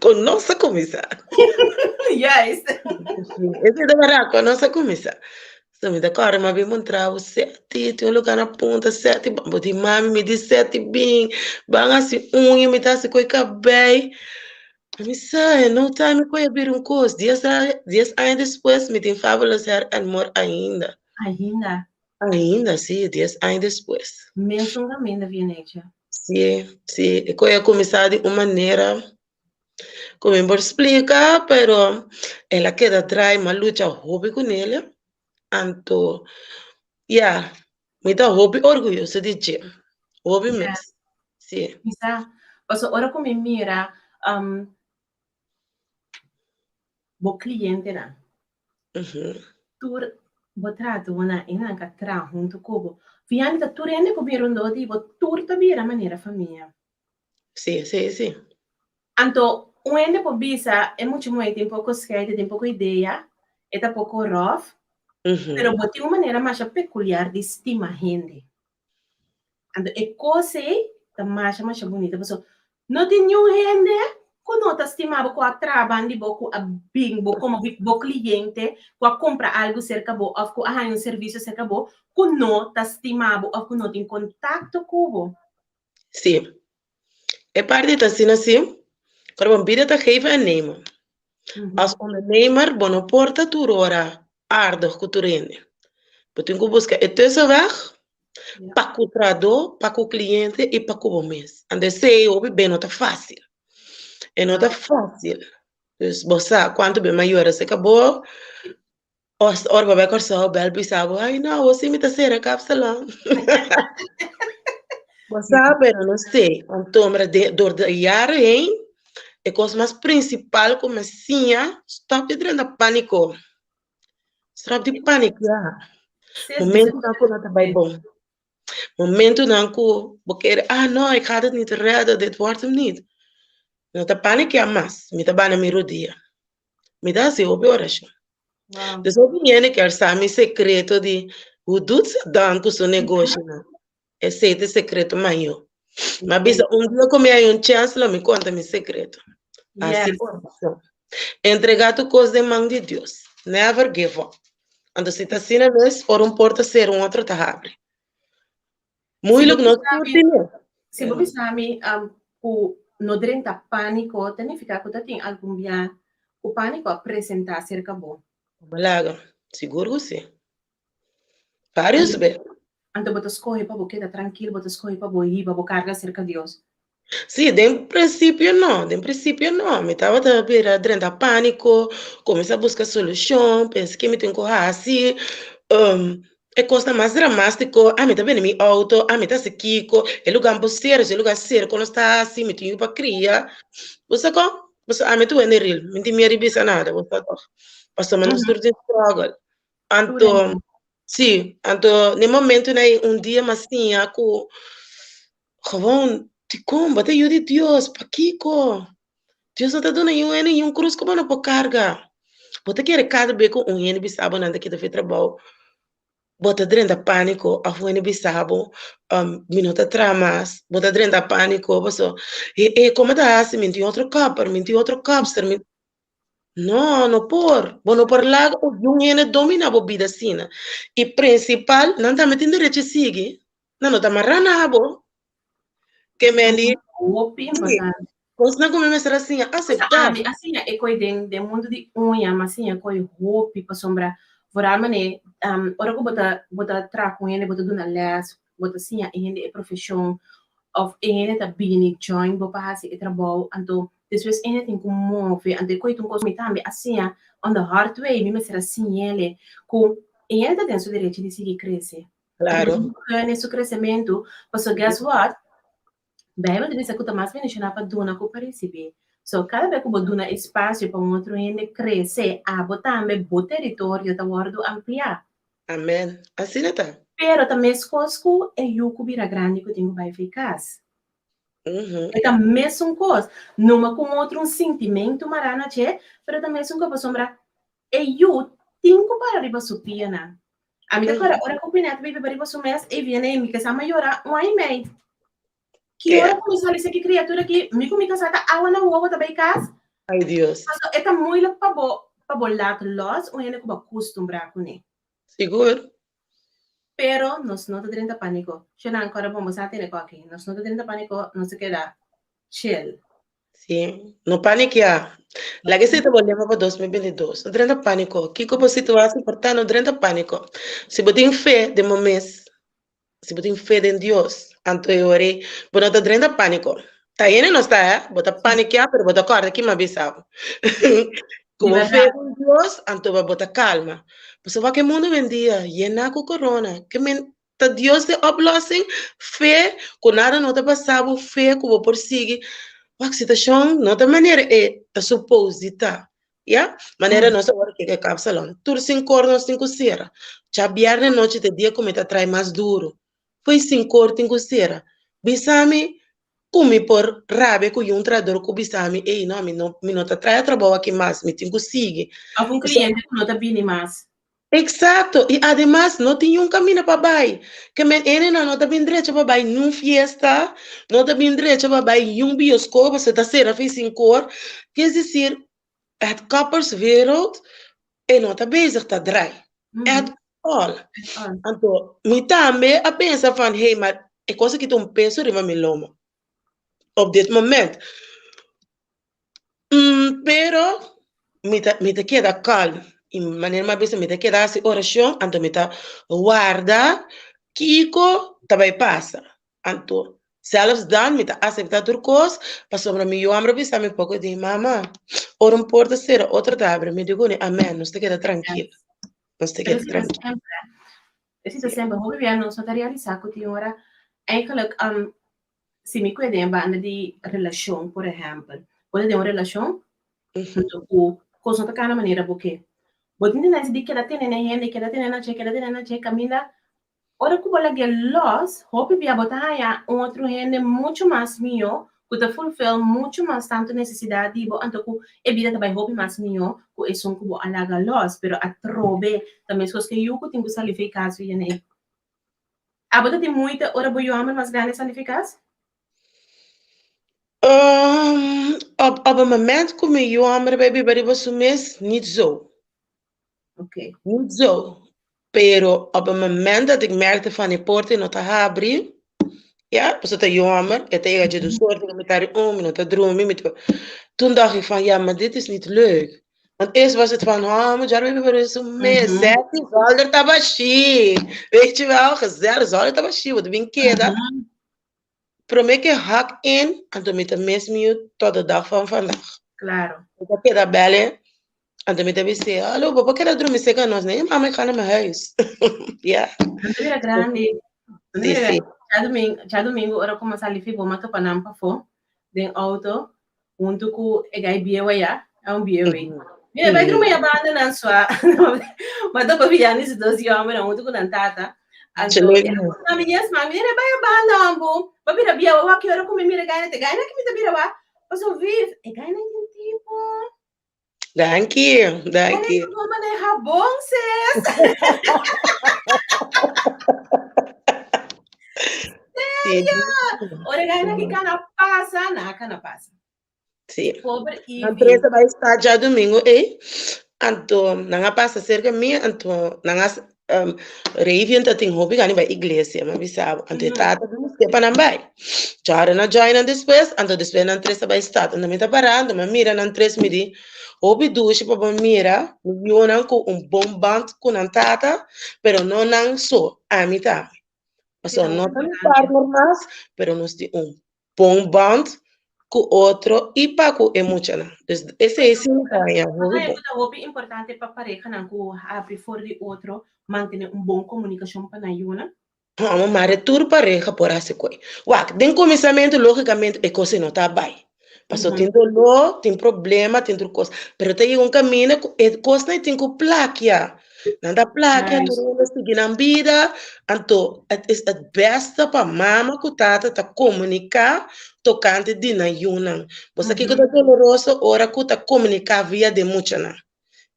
Kon nos a kuminsá. Juist. Esei ta bèrdat, kon nos a kuminsá. So mi ta kòrda mi a bin puntra bo seti, tin un lugá na punta seti, bo di mami mi di seti bin, ban hasi uña, mi ta hasi koe kabei. Mi sa e no time mi koe a bira un kos, dies aña, dies aña despues mi tin Fabulous Hair and More ainda. Ainda? Ainda, si, dies aña despues. Mesun kaminda bien hecho. Si, si, e koe a kuminsá di un manera Ku mi por splika, pero el a keda drai, mi a lucha hopi ku nele, anto ya, mi ta hopi orguyoso di dje, hopi mes. Sí. Mi sa, paso ora ku mi mira um, bo klientenan, tur bo tratonan i nan ka traha huntu ku bo. Fiani ta tur hende ku bin rondó di bo, tur ta bira manera famia. Sí, sí, sí. Anto, un hende por bisa e mucha muhé tin poko skèit, e tin poko idea, e ta poko ròf, pero bo tin un manera masha pekuliar di stima hende. Anto e kos ei ta masha masha bunita pasobra no tin niun hende ku no ta stima bo, ku a traha banda di bo, ku a bin bo komo bo kliente, ku a kumpra algu serka bo òf ku a haña un servisio serka bo, ku no ta stima bo òf ku no tin kontakto ku bo. Sí. E parti ta asina sí, pero bo bida ta geven en nemen. As ondernemer bo no por ta tur ora aardig ku tur hende. Bo tin ku buska e tussenweg pa ku trahadó, pa ku kliente i pa ku bo mes. Anto esei hopi be no ta fásil. E no ta fásil. Dus bo sa kuantu be mayor a seka bo, Ora bo bai Kòrsou bèl bisa bo, ai no, awor si mi ta sera kapsalon. Bo sa, pero no sé. Anto mira de dor di e jaren heen, e kos mas prinsipal ku mi a siña, stòp di drenta pániko. Stòp di panikiá. Momentunan ku no ta bai bon. Momentunan ku bo kere, ah no, ik ga dit niet redden, dit wordt hem niet. No ta panikiá mas, mi ta bana mi rodia. Mi ta hasi hopi orashon. Wow. Dus hopi hende kier sa mi sekreto di hoe doet ze dan ku su negoshinan. Esei ta e sekreto mayo. Mi a bisa un dia ku mi hay un chèns lo mi konta mi sekreto. Hasi orashon. Entregá tur kos den man di Dios. Never give up. Anto si ta asina mes, ora un porta sera un otro ta habri. Moeilijk no tur tin e. Si bo bisa mi ku no drenta pániko, ta nifiká ku ta tin algun bia ku pániko a presentá serka bo. Bo laga, sigur ku si. Vários be. Anto bo ta skohe pa bo keda trankil, bo ta skohe pa bo hiba bo karga serka Dios. Sí, den prinsipio no, den prinsipio no. Mi tabata bira drenta pániko, kuminsá buska solushon, pensa ke mi tin ku hasi. E kosnan mas dramástiko, a mi ta bende mi outo, a mi ta hasi kiko, e lugá no por sera, si e lugá sera kon nos ta hasi, mi tin yu pa kria. Bo sa kon? Pasobra ami ta wende ril, mi no tin miedu di bisa nada, bo sa tòg. Pasobra nos tur tin struggle. Anto, sí, anto na e momentunan ei un dia mi a siña ku Gewoon, dikon? Bo ta yu di Dios, pakiko? Dios no ta duna niun hende niun krus ku bo no por karga. Bo ta kere kada be ku un hende bisa bo nan ta kita for e trabou, bo ta drenta pániko, òf un hende bisa bo, mi no ta traha mas, bo ta drenta pániko, paso e e komo ta hasi? Mi tin otro kòper, mi tin otro kòpster, mi No, no por. Bo no por laga un hende domina bo bida asina. I prinsipal, nan tambe tin derecho di sigui. Nan no ta mará na abo. Ke men di, Hopi importante. Kosnan ku mi mester a siña aseptá. Ami a siña e koi den den mundu di uña, mi a siña koi hopi pasobra vooral manera ora ku bo ta bo ta traha ku hende, bo ta duna lès, bo ta siña e hende e profeshon òf e hende ta bini join bo pa hasi e trabou, anto despues e hende tin ku move, anto e koi ta un kos mi tambe a siña on the hard way, mi mester a siñ'ele ku e hende ta den su derecho di sigui krese. Claro. Gun su kresementu, pasobra guess what? Bijbel ta bisa ku ta mas bendishoná pa duna ku pa risibí. So, kada bes ku bo duna espasio pa un otro hende krese, abo tambe bo teritorio ta wòrdu ampliá. Amen. Asina ta. Pero ta meskos ku e yu ku bira grandi ku tin ku bai fi kas. E ta mesun kos. Numa ku un otro un sintimentu mará na dje, pero ta mesun kos pasobra e yu tin ku para riba su pianan. Ami ta kòrda ora ku Gwyneth biba riba su mes, e viene i mi kasá a yora un aña i mei. Ki ora ku mi sali seki kriatura aki, mi ku mi kasá ta awa na wowo ta bai kas. Ai Dios. Pasobra e ta moeilijk pa bo pa bo laat los un hende ku bo a kustumbrá kuné. Sigur. Pero nos no ta drenta pániko. Shona, ankòrda bon, bo sa tene kòki. Nos no ta drenta pániko, nos ta keda chill. Sí, no panikiá. Laga esei ta bo lema pa 2022. No drenta pániko. Kiko bo situashon por ta, no drenta pániko. Si bo tin fe den bo mes, si bo tin fe den Dios, anto e ora ei bo no ta drenta pániko. Ta hende no sta, eh? Bo ta panikiá, pero bo ta kòrda ki mi a bisa bo. Ku bo fe den Dios, anto bo ta kalma. Pasobra wak e mundu awendia yená ku korona. Ke men. Ta Dios ta e oplossing, fe ku nada no ta pasa bo, fe ku bo por sigui. Wak, situashon no ta manera e ta supos di ta, ya. Manera nos awor aki ku e kapsalon, tur sinkor nos tin ku sera. Djabièrnè nochi ta e dia ku mi ta trai mas duru. Fo'i sinkor tin ku sera. Bisa mi ku mi por rabia ku yun trahador ku bisa mi, ey no, mi no mi no ta traha trabou aki mas, mi tin ku sigui. Òf un kliente ku no ta bini mas. Exacto, y ademas no tin niun camina pa bay. Ke men enenan no ta bin drecha pa bay niun fiesta, no ta bin drecha pa bay niun bioscoop, pasobra ta cera fin sincor. Ke es decir, het kapperswereld e no ta bezig ta draai. At all. Anto, mi tambe a pensa van, hey, maar e cos aki ta un peso riba mi loma. Op dit moment. Pero mi ta mi ta keda kalm i manera mi a bisa mi ta keda hasi orashon anto mi ta warda kiko ta bai pasa anto sèlfs dan mi ta aseptá tur kos pasobra mi yu hamber a bisa mi poko di mama ora un porta sera otro ta abri mi di ku amèn nos ta keda trankil nos ta keda trankil. Esei ta semper hopi bia nos no ta realisá ku tin ora eigenlijk Si mi kue den e banda di relashon, por ehèmpel, bo ta den un relashon, anto ku kos no ta kana manera bo ke. Bo tin tendensia di keda tene na e hende, keda tene na dje, keda tene na dje, kaminda ora ku bo lag'é lòs, hopi bia bo ta haña un otro hende muchu mas mihó, ku ta fulfill muchu mas tantu nesesidat di bo, anto ku e bida ta bai hopi mas mihó ku esun ku bo a laga lòs. Pero atrobe ta meskos ku e yu ku tin ku sali for e kas via na e Abo ta tin moeite ora bo yu homber mas grandi sali fi kas? Op op e moment ku mi yu homber bai biba riba su mes, niet zo. Oké. Niet zo. Pero op e moment dat ik merkte van e porta no ta habri, ja, pasobra ta yu homber, e ta yega dje di sorte ku mi ta ri un, mi no ta drumi, mi ta Toen dacht ik van ja, maar dit is niet leuk. Want eerst was het van, oh, moet jij weer voor zo'n mes, zet zolder tabashi. Weet je wel, gezellig, zolder tabashi, wat bin keda. Promé ke hak in, anto mi ta mis mi tot de dag van vandaag. Claro. Mi ta keda bellen, anto mi ta bis'é, hallo, bo por keda drumi serka nos? Nee, mama, ik ga naar mijn huis. Ja. Nan ta bira grandi. Nan ta Sí, bira sí. grandi. Djadumingu, djadumingu ora ku mi a sali fi bo, mi a topa nan pafó den auto. Huntu ku e gai bieu ayá, a un bieu ei. Mira, bai drumi a banda nan sua. Ma topa Vianney su dos yòmbernan huntu ku nan tata. Anto, Leuk. e mami yes, mami, mira, bai a banda ambo. Ba bira bieu, wak ki ora ku mi mira gaina, te gaina ki mi ta bira wak. Paso viv, e gaina tin tipo. Danki, danki. Gaina ta bon maneha bon, sis. Sí. Ora gaina ki kana pasa, na kana pasa. Sí. Pobre Ivy. Nan tres a bai sta djadumingu ei, anto nan a pasa serka mi, anto nan a um, Ravian ta tin hopi gana bai iglesia, mi a bisa bo. Anto e tata a buske pa nan bai. Jordan a join nan despues, anto despues nan tres a bai stad. Anto mi ta para, anto mi a mira nan tres, mi di, hopi dushi pa bo mira mi yunan ku un bon band ku nan tata, pero no nan so, ami tambe. Pasobra no ta mi partner mas, pero nos tin un bon band ku otro i pa ku e muchanan. Dus esei sí mi ta haña hopi bon. Ta hopi importante pa parehanan ku habri for di otro mantené un bon komunikashon pa nan yunan. Homo, mare tur pareha por hasi koe. Wak, den kuminsamentu lógikamente e kos ei no ta bai. Pasobra tin doló, tin problema, tin tur kos. Pero ta yega un kaminda ku e kosnan ei tin ku plakia. Nan ta plakia, tur hende sigui nan bida. Anto, het is het beste pa mama ku tata ta komuniká tokante di nan yunan. Bo sa kiko ta doloroso ora ku ta komuniká via den muchanan.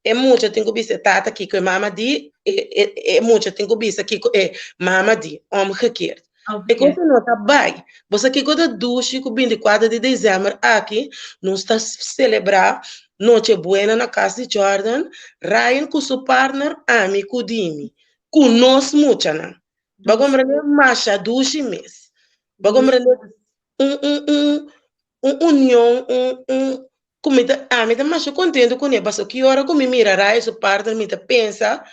E mucha tin ku bisa e tata kiko e mama di, e e e mucha tin ku bisa kiko e mama di, omgekeerd. E kos no ta bai. Bo sa kiko ta dushi ku binti kuater di desèmber aki nos ta selebrá Noche Buena na kas di Jordan, Ryan ku su partner, ami ku Dimi, ku nos muchanan. Bo a komprendé? Masha dushi mes. Bo a komprendé? Un un un un union, un un ku mi ta ami ta masha kontento kuné pasobra ki ora ku mi mira Ryan su partner mi ta pensa,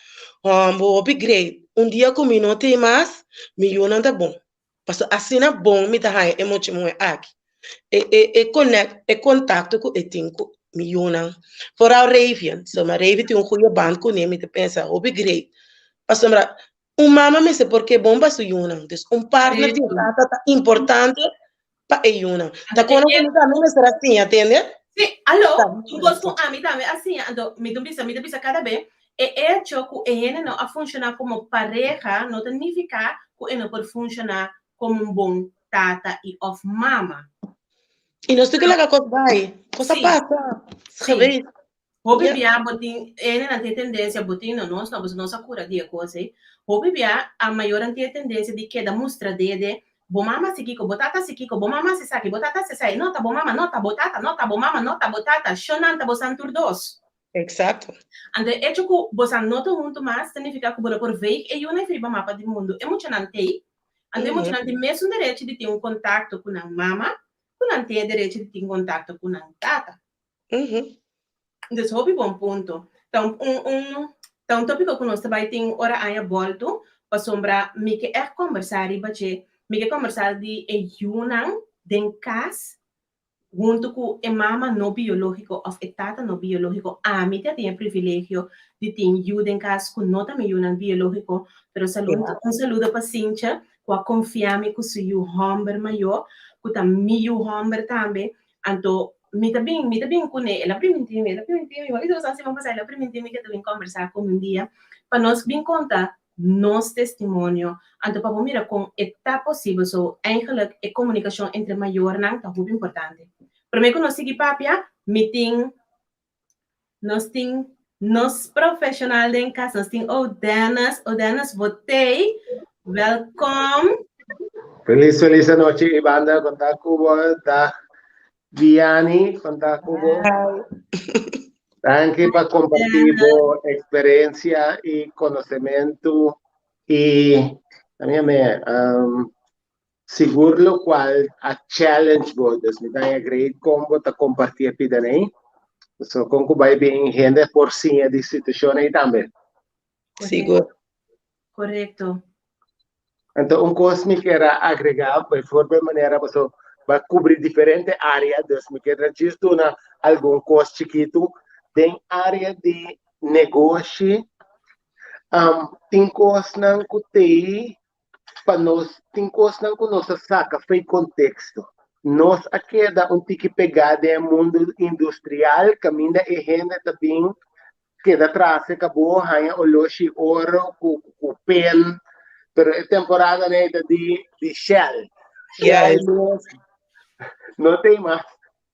Hòmber hopi great, un dia ku mi no tin mas, mi yunan ta bon. Pasobra asina bon mi ta haña e mucha muhé aki. E e e connect e kontakto ku e tin ku mi yunan. Foral Ravian, so ma Ravian tin un goeie band kuné, mi ta pensa hopi great. Pasobra. Un mama mester por ke bon pa su yunan. Dus un partner di tata ta importante pa e yunan. Ta kono ku mi tambe mester a siña, tende? Sí, alo, un kos ku ami tambe a siña, anto mi ta bisa, mi ta bisa kada be, e echo ku e hende no a funshoná komo pareha no ta nifiká ku e no por funshoná komo un bon tata i òf mama. I nos tin ku laga kos bai. Kos a pasa. Sí. Hopi bia bo tin, hendenan tin e tendensia, bo tin no, nos no, pasobra nos a kura di e kos ei. Hopi bia a mayornan tin e tendensia di keda mustra dede, bo mama hasi kiko, bo tata hasi kiko, bo mama hasi esaki, bo tata hasi esei, no ta bo mama, no ta bo tata, no ta bo mama, no ta bo tata, shonnan ta bosan tur dos. Exacto. Anto e echo ku bosan no ta huntu mas ta nifiká ku bo no por veeg e yunan riba mapa di mundu. E muchanan t'ei. Anto e muchanan tin mesun derecho di tin un kontakto ku nan mama ku nan tin e derecho di tin kontakto ku nan tata. Dus hopi bon punto. Ta un, un, un, ta un tópiko ku nos ta bai tin ora aña bòltu, pasobra mi ke ègt kòmbersá riba dje. Mi ke kòmbersá di e yunan den kas huntu ku e mama no biológiko òf e tata no biológiko. Ami ta tin e privilegio di tin yu den kas ku no ta mi yunan biológiko, pero salu, un saludo pa Sintje ku a konfia mi ku su yu hòmber mayó, ku ta mi yu hòmber tambe. Anto mi ta bin, mi ta bin kuné, el a primintí mi, el a primintí mi, hopi dos siman pasá el a primintí mi ke ta bin kòmbersá ku mi un dia pa nos bin konta nos testimonio, anto pa bo mira kon e ta posibel. So, eigenlijk e komunikashon entre mayornan ta hopi importante. Promé ku nos sigui papia, mi tin Nos tin nos profesional den cas, nos tin Odenas. Odenas, bo tei. Welkom. Feliz, feliz anochi, Ibanda. Konta ku bo. Dag, Viani. Konta ku bo. Danki pa kompartí bo eksperensia i konosementu i también um, Sigur locual a challenge bo, dus mi ta haña great con bo ta comparti e pida nei. So con cu bai bin hende por siña di situacion ei tambe. Sigur. Correcto. Anto un cos mi kier a agrega, bijvoorbeeld manera paso ba cubri diferente area, dus mi kier djis duna algun cos chikitu den area di negoshi. Um, tin cosnan cu tei pa nos tin kosnan ku nos a saka fo'i konteksto. Nos a keda un tiki pegá den e mundu industrial kaminda e hende ta bin keda tras e kabo haña oloshi oro ku ku pen, pero e temporada nei ta di di Shell. Shell mes no tin mas.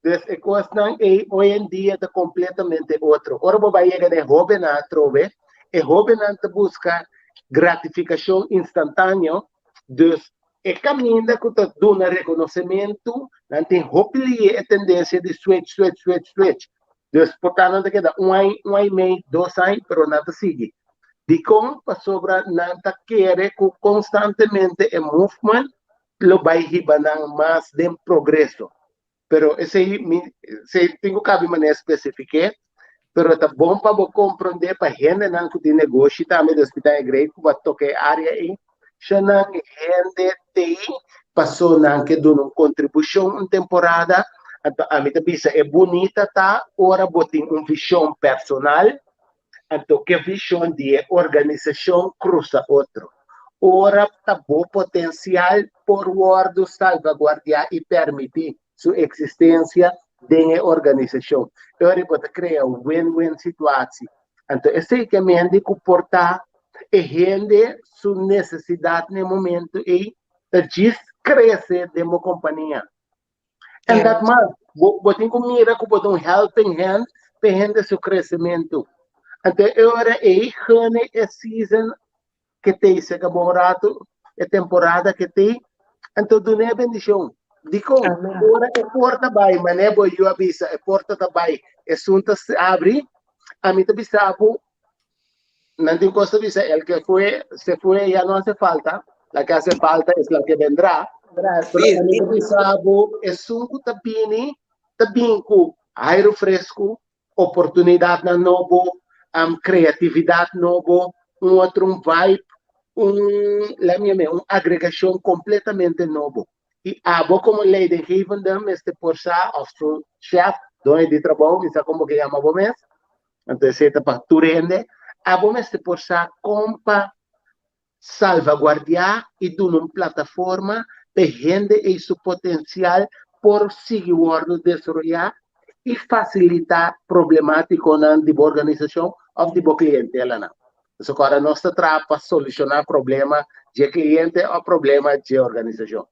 Dus e kosnan ei hoy en dia ta kompletamente otro. Ora bo bai yega den hóbennan atrobe, e hóbennan ta buska gratifikashon instantáneo, dus e kaminda ku ta duna rekonosementu, nan tin hopi lié e tendensia di switch, switch, switch, switch. Dus por ta nan ta keda un aña, un aña i mei, dos aña, pero nan ta sigui. Dikon? Pasobra nan ta kere ku konstantemente e movement lo bai hiba nan mas den progreso. Pero esei mi esei tin ku kabi manera spesifiké, pero ta bon pa bo komprondé pa hendenan ku tin negoshi tambe, dus mi ta agree ku bo a toka e área ei, shonnan hende t'ei paso nan ke duna un kontribushon un temporada, anto ami ta bisa e bunita ta ora bo tin un vishon personal Anto ke vishon di e organisashon krusa otro. Ora ta bo potensial por wòrdu salvaguardiá i permití su eksistensia den e organisashon. E ora bo ta krea un win-win situatie. Anto esei ke mende ku por ta e hende su nesesidat na e momento ei ta djis krese den bo kompania. En dat mas, bo, bo tin ku mira ku bo ta un helping hand pa hende su kresementu. Anto e ora ei gene e season ke tei seka bon ratu, e temporada ke tei, anto dun'é bendishon. Dikon? Ora e porta bai, manera bo yu a bisa, e porta ta bai, esun ta abri, ami ta bisa bo, Nan tin cos ta bisa, el que fue, se fue, ya no hace falta, la que hace falta es la que vendrá. Pero ami ta bisa bo, esun ku ta bini, ta bin ku aire fresku, oportunidatnan nobo, um, kreatividat nobo, un otro un vibe, un, laat mi yam'é, un agregashon kompletamente nobo. I abo komo leidinggevende mester por sa, òf su chèf, doño di trabou, mi sa kon bo ke yama bo mes, Anto esei ta pa tur hende. Abo mester por sa kon pa Salvaguardiá i duna un plataforma pa e hende ei su potensial por sigui wòrdu desaroyá i fasilitá problemátikonan di bo organisashon òf di bo klientelanan. Pasobra ora nos ta traha pa solushoná problema dje kliente òf problema dje organisashon.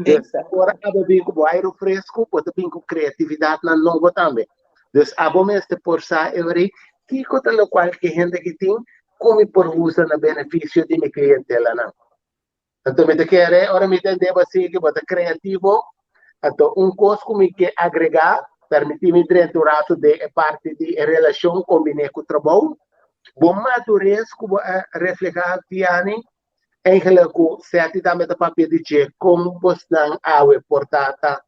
Dus ora abo bin ku bo airu fresku, bo ta bin ku kreatividatnan nobo tambe. Dus abo mester por sa e ora ei kiko ta lokual ku e hende aki tin ku mi por usa na benefisio di mi klientelanan. Anto mi ta kere ora mi tende bo así ku bo ta kreativo, anto un kos ku mi ke agregá, permití mi drenta un ratu den e parti di e relashon kombiné ku trabou, bo madures ku bo a reflehá, Vianney, Eigenlijk ku Seti tambe ta papia di dje kon bosnan awe por ta ta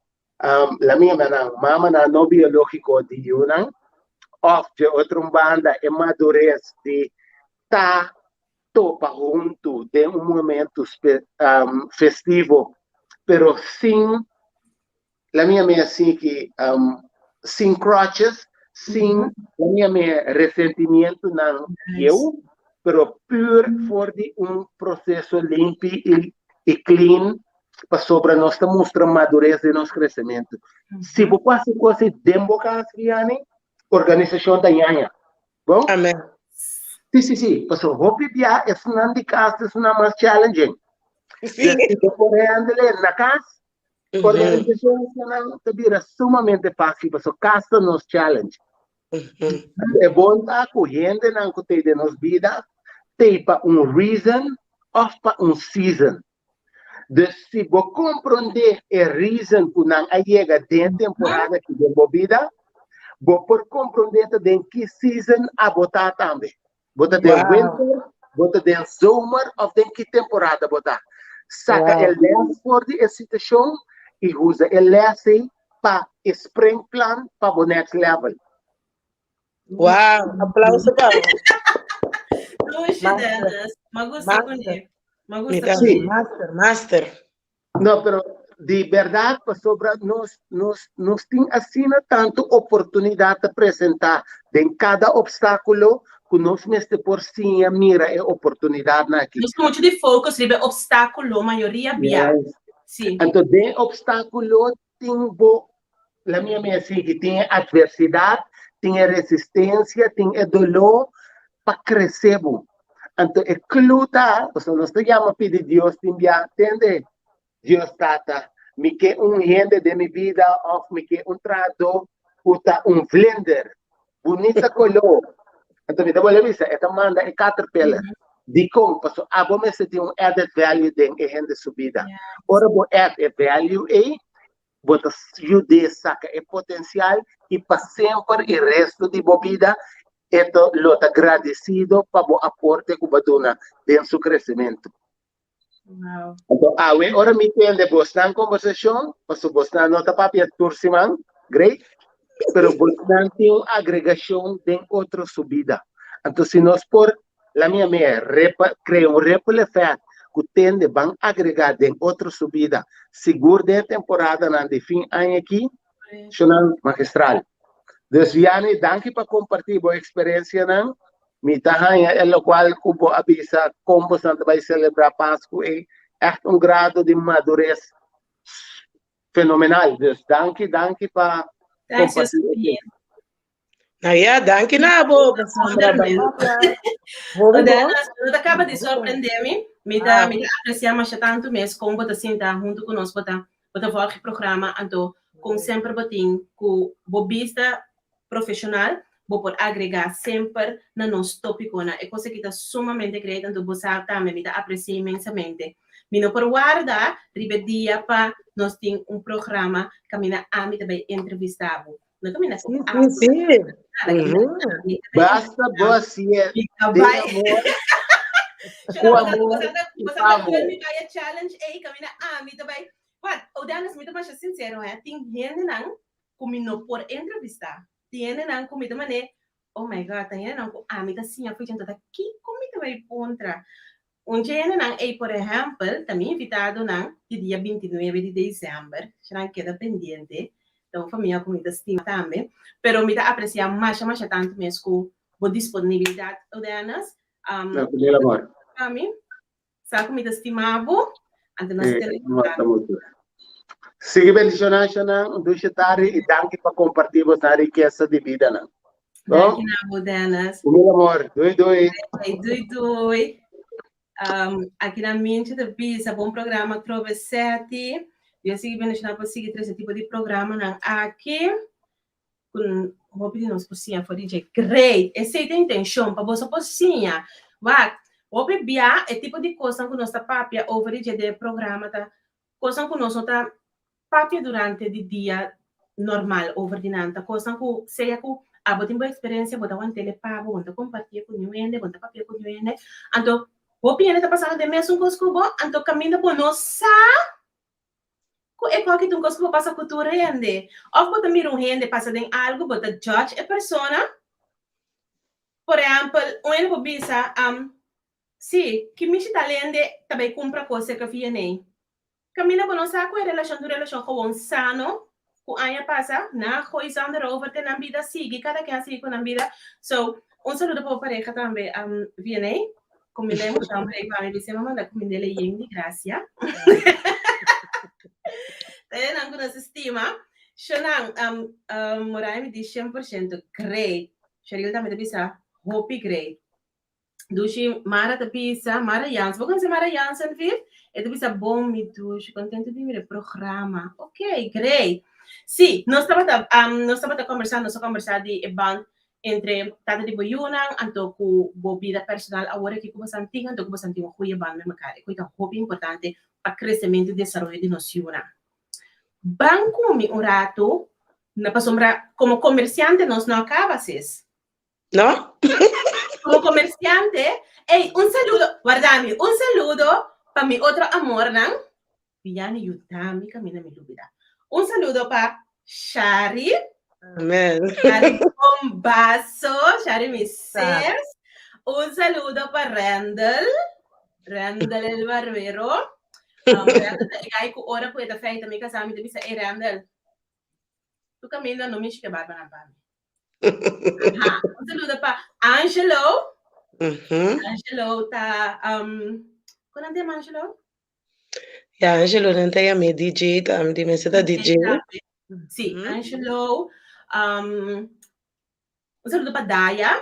la mima nan mamanan no biológiko di yunan òf dje otro un banda e madures di ta topa huntu den un momento festivo pero sin La mia me así ki um, sin crutches, sin la mia me resentimiento nan eu, pero puur voor di un proceso limpi y, y clean pasobra nos ta mustra madurez den nos crecemento. Si bo pasa cos ei den bo cas, Vianney, organisacion ta ñaña. Bon? Amen. Sí, sí, sí. Paso hopi bia esnan di cas esnan mas challenging. Sí. Dus si bo por handle na cas, Organisacionnan ta bira sumamente fácil pasobra kas ta nos challenge. E bon ta ku hendenan ku t'ei den nos bida t'ei pa un reason òf pa un season. Dus si bo komprondé e reason ku nan a yega den e temporada aki den bo bida, bo por komprondé ta den ki season abo ta tambe. Bo ta den winter, bo ta den zomer of den ki temporada bo ta. Saka e les for di e situashon i usa e les ei pa e springplan pa bo next level. Wow, aplauso pa bo. Dushi, Dennis. Ma gusta kuné. Ma gusta kuné. Master, master. No, pero di berdad pasobra nos nos nos tin asina tantu oportunidad ta presentá den kada obstáculo ku nos mester por siña mira e oportunidadnan aki. Nos ta muchu di focus riba e obstáculo mayoria bia. Yes. Sí. Anto den obstáculo tin bo, la mia mi a sigui, tin e adversidad, tin e resistencia, tin e doló pa crece bo. Anto e clue ta, pasobra nos ta yama pidi Dios tin bia, tende, Dios Tata, mi ke un hende den mi bida of mi ke un trahadó ku ta un vlinder, bunita koló. Anto mi ta bolbe bisa, e ta manda e caterpillar. Dikon? Pasobra abo mester tin un added value den e hende su bida. Ora bo add e value ei, bo ta yud'é saka e potensial i pa semper e resto di bo bida e ta lo ta gradesido pa bo aporte ku bo a duna den su kresementu. Wow. Anto awe ora mi tende bosnan kombersashon, pasobra bosnan no ta papia tur siman, great, pero bosnan tin un agregashon den otro su bida. Anto si nos por, la mia mea, repa, krea un ripple effect ku tende ban agregá den otro su bida, sigur den e temporadanan di fin aña aki, shonnan magistral. Dus Vianney, danki pa kompartí bo eksperensianan. Mi ta haña e lokual ku bo a bisa kon bosan ta bai selebrá Pasku ei ègt un grado di madures fenomenal. Dus danki, danki pa Thanks, kompartí esei. Josephine. Nou ja, danki na bo, pasobra Wonderment. Hopi bon. Dennis, bo ta kaba di sorprendé mi. Mi ta, mi ta apresiá masha tantu mes kon bo ta sinta huntu ku nos, bo ta, bo ta volg e programa, anto kon semper bo tin ku bo bista profesional bo por agrega semper na nos topiconan. E cos aki ta sumamente great anto bo sa tambe mi ta aprecia inmensamente. Mi no por warda riba e dia pa nos tin un programa caminda ami ta bay entrevista bo. No caminda cu abo. Sí, sí, sí. Nada, caminda cu ami ta bay Basta bo hacié Mi ta den bay. amor, Shona, cu bo sa, amor bo sa ta, y bo sa pa ta amor. cool mi bay e challenge ey caminda ami ta bay. Wat, Odanis, mi ta masha sincero he, tin hendenan ku mi no por entrevistá. Tin hendenan ku mi ta man'é, oh my God, ta hendenan ku ami ta siña fuchi, anto ta kiko mi ta bai puntra? Un dje hendenan ei, por ehèmpel, ta mi invitadonan di dia bintinuebe di desèmber, nan keda pendiente, ta un famia ku mi ta stima tambe, pero mi ta apresiá masha masha tantu mes ku bo disponibilidat, Odenas, Danki mil amor. pa mi. Sa ku mi ta stima bo, anto nos ta Sigui bendishoná shonan, un dushi tardi i danki pa kompartí bosnan rikesa di bidanan. Danki na bo, Dennis. Ku mil amor. Doei doei. Doei doei. Aki na Mintje ta bisa bon programa trobe seti. Dios sigui bendishoná pa sigui trese tipo di programanan aki. Ku hopi di nos por siña for di dje. Great! Esei ta intenshon, pa boso por siña. Wak, hopi bia e tipo di kosnan ku nos ta papia over di dje den e programa ta kosnan ku nos no ta papia durante di dia normal over di nan. Ta kosnan ku sea ku abo tin bo eksperensia, bo ta want'el e pa bo, bo no ta kompartié ku niun hende, bo no ta papia ku niun hende. Anto, hopi hende ta pasando den mesun kos ku bo, anto kaminda bo no sa Ku e koki ta un kos ku bo pasa ku tur hende. Òf bo ta mira un hende pasa den algu, bo ta judge e persona. Por ehèmpel, un hende por bisa, Sí, ki mishi tal hende ta bai kumpra kos serka VNA. Kaminda bo no sa ku e relashon ta un relashon gewon sano, ku aña pasa, nan a gooi zand erover te nan bida sigui, kada ken a sigui ku nan bida. So, un saludo pa bo pareha tambe, VNA. Kumind'é mucha hombre ei pa mi bis'é mama da kumind'é le yen di gracia. Ta e nan ku nos stima. Shonan, um, um, Moraima di 100% great. Sheril tambe ta bisa hopi great. Dushi Mara ta bisa, Mara Jansen, bo konoce Mara Jansen, Viv? E ta bisa bon mi dushi, contento di mira e programa. Ok, great. Sí, nos tabata, um, nos tabata conversa, nos a conversa di e band entre tata di bo yunan anto ku bo bida personal awor aki ku bosan tin anto ku bosan tin un goeie band met mekaar. E koi ta hopi importante pa kresementu i desaroyo di nos yunan. Ban ku mi un ratu na pasobra komo komersiante nos no a kaba sis. No? Komo komersiante, ey un saludo, warda mi, un saludo pa mi otro amornan. Vianney yuda mi kaminda mi lubida. Un saludo pa Shari. Amen. Shari Bombazo, Shari mi sis. Un saludo pa Randall. Randall el barbero. Randall ta e guy ku ora ku e ta feita mi kasá mi ta bisa, ey Randall, tu kaminda no mishi ke barbanan pa mi. Aha, un saludo pa Angelo. Angelo ta, kon nan ta yama Angelo? Ya, Angelo nan ta yam'é DJ tambe, di mester ta DJ. Sí, Angelo. Um, un saludo pa Daya.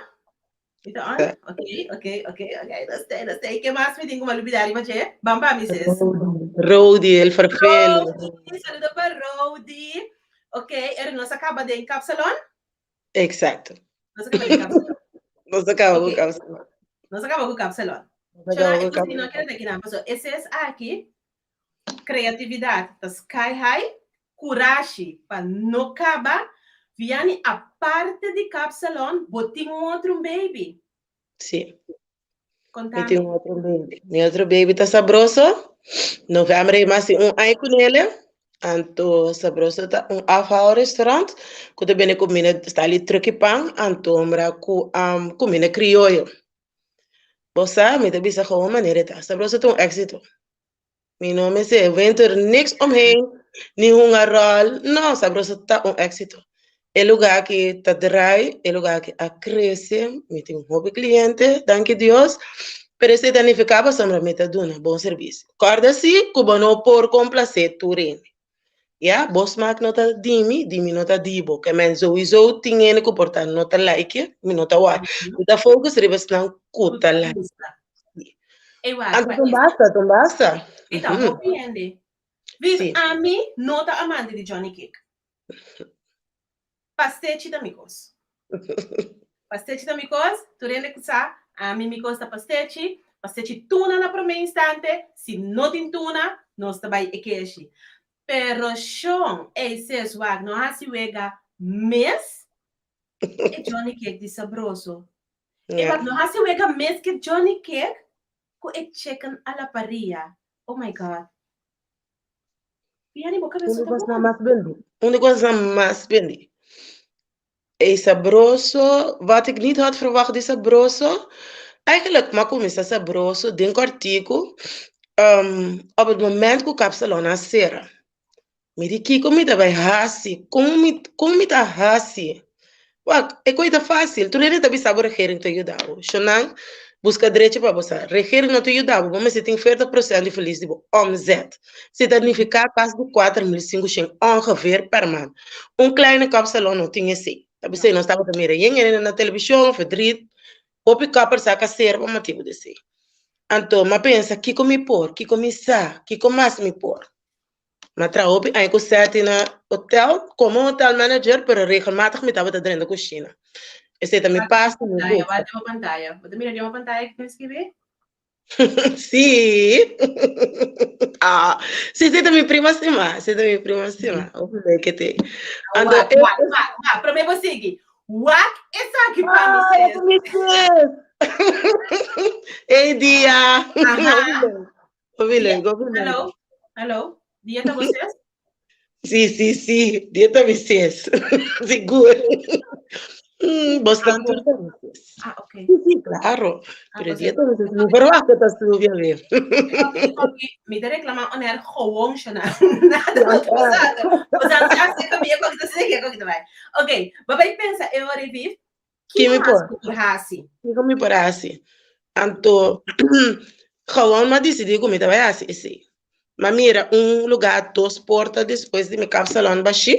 Mi ta on? Ok, ok, ok, ok. No sé, no sé. Ke mas mi tin ku m'a lubidá riba dje? Ban pa mi, sis. Rodi, el farfelo. Rodi, saludo pa Rodi. Ok, er nos a kaba den kapsalon? Exacto. Nos a kaba den kapsalon. Nos a kaba ku kapsalon. Nos a kaba ku kapsalon. Nos a kaba ku kapsalon. No kere deki nan, paso ese es aki, kreatividat ta sky high, kurashi pa no kaba, Vianney aparte di kapsalon bo tin un otro un baby. Sí. Konta Mi tin un otro baby. Mi otro baby ta sabroso. November e mas un aña ku nele. Anto sabroso ta un afhaal restaurant ku ta bende kumina style truki pan anto mra ku um, kumina krioyo. Bo sa, mi ta bisa gewoon manera e ta. Sabroso ta un éxito. Mi no mester winter niks omheen, ni hunga rol. No, Sabroso ta un éxito. E lugar aki ta draai, e lugar aki a crece, mi tin hopi cliente, danki Dios. Pero esei ta nifica pasobra mi ta duna bon servicio. Corda si cu bo no por complace tur hende. Ya, bo smaak no ta di mi, di mi no ta di bo. Ke men sowieso tin hende ku por ta no ta like, mi no ta wak. Mi ta focus riba esnan ku ta like. Anto ton basta, ton basta. I ta hopi hende. Vis ami no ta amante di Johnny Cake. Pastechi ta mi kos. Pastechi ta mi kos, tur hende ku sa, ami mi kos ta pastechi, pastechi tuna na promé instante, si no tin tuna, nos ta bai e keshi. Pero shon, ey ses wak no hasi wega mes, e Johnny Cake di sabroso. E wak no hasi wega mes ke Johnny Cake ku e chicken a la parrilla. Oh my God. Vianney, bo cabeza ta bon. Mas bendi. Un di cosnan mas bendi. E sabroso, wat ik niet had verwacht di sabroso, eigenlijk m'a cuminsa sabroso den cortico, um, op het moment cu Kapsalon a cera. Mi di kiko mi ta bai hasi, kon mi, kon mi ta hasi? Wak, e koi ta fácil, tur hende ta bisa bo regering ta yuda bo. Shonnan, Buska drechi pa bo sa. Regering no ta yuda bo, bo mester tin 40% di verlies di bo omzet. Si ta nifiká kas di 4500 ongeveer per maand. Un kleine kapsalon no tin esei. Ta p'esei nos tabata mira yen hende na televishon, verdriet, hopi kapper sa kaser pa motibu di esei. Anto m'a pensa, kiko mi por? Kiko mi sa? Kiko mas mi por? M'a traha hopi aña ku Seti na hotel komo hotel manager, pero regelmatig mi tabata drenta kushina. Esei ta mi pas i mi gusta. Wak den bo pantaya. Bo ta mira den bo pantaya kiko mi skibi? Sí. Ah, sí, esei ta mi prima stima. Esei ta mi prima stima. Hopi leuk e te. Anto, Wak, wak, wak, wak. Promé bo sigui. Wak esaki pa mi sis. Ah, mi sis. Ei dia. Aha. Hopi leuk, hopi leuk. Hallo, hallo. Dia ta bo sis? Sí, sí, sí. Dia ta mi sis. Sigur. Mm, bos tan tur ta mi sis. Ah, ok. Sí, sí, claro. Ah, Pero bos dia ta mi sis. Mi verwacht dat ta Sylvia weer. Mi ta reclama oner gewoon shona. Nada no ta pasando. Bos an sa se kami e kokita se ke kokita bai. Ok, babay pensa e ora viv. Ki mi mas por? ku por hasi? Kiko mi por hasi? Anto, gewoon m'a disidí ku mi ta bai hasi esei. M'a mira un lugá dos porta despues di mi kapsalon bashí.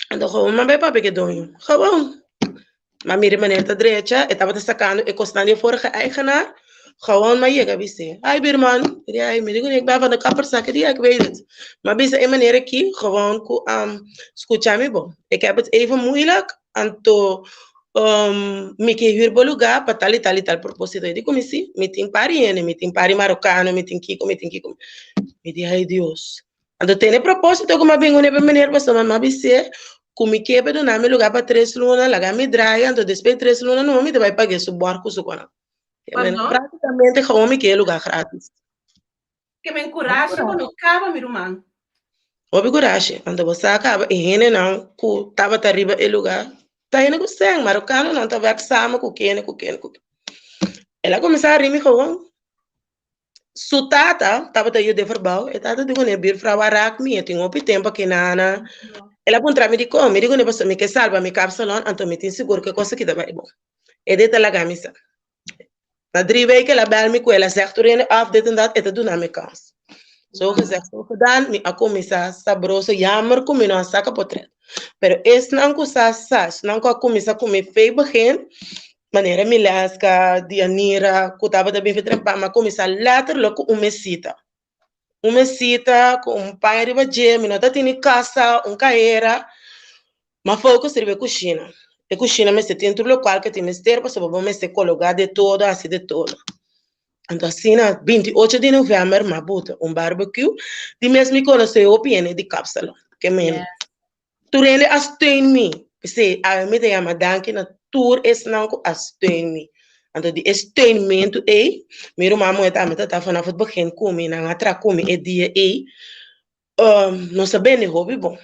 Anto gewoon m'a bai papia ku e doño. Gewoon. M'a mira e manera ta drecha, e tabata sakando e kosnan di e vorige eigenaar. Gewoon m'a yega bis'é, Ai buurman, e di ai, mi di ku ik ben van de kapperszaak, e di ja, ik weet het. M'a bisa e manera aki, gewoon ku skucha mi bon. Ik heb het even moeilijk, Anto mi ke hür bo lugá pa tal i tal i tal propósito. E di ku mi si, mi tin par di hende, mi tin par di marokano, mi tin kiko, mi tin kiko. Mi di, ai Dios. Anto tene propósito ku mi a bin uni pa meneer pasobra mi a bis'é ku mi ke pa duna mi lugá pa tres luna, laga mi draai, anto despues di tres luna numa mi ta bai pag'é su bòr ku su konan. Pardon? Práktikamente gewoon mi ke e lugá gratis. Ke men kurashi ku no kaba mi ruman. Hopi kurashi, anto bo sa kaba e hendenan ku tabata riba e lugá ta hende ku sèn, marokanonan ta wèrk samen ku kende ku kende ku kende. El a kuminsá a rimi gewoon. Su tata tabata yuda e verbou, e tata di kuné, Buurvrouw a rak mi, e tin hopi tempu aki nana. El a puntra mi dikon, mi di kuné pasobra mi ke salba mi kapsalon, anto mi tin sigur ku e kos aki ta bai bon. E di ta laga mi sa. Na drie weken el a bel mi ku el a zeg tur hende af dit en dat, e ta duna mi kans. Zo gezegd, zo gedaan, mi a kuminsá sabroso, jammer ku mi no a saka potret. Pero esnan ku sa sa, esnan ku a kuminsá ku mi fei begin, manera Mileska, Dianira, ku tabata bin trempan, mi a kuminsá letterlijk ku un mesita. Un mesita ku un paña riba dje, mi no ta tini kasa, un kaera, m'a focus riba e kushina. E kushina mester tin tur lokual ku tin mester pasobra bo mester kologá de todo, hasi de todo. Anto asina 28 di novèmber m'a buta un barbecue, di mes mi konosé hopi hende di Kapsalon, ke men Tur hende a steun mi. P'esei awe mi ta yama danki na tur esnan ku a steun mi. Anto di e steunmentu ei, mi ruman muhé tambe ta ta vanaf het begin ku mi, nan a traha ku mi e dia ei, nos a bende hopi bon.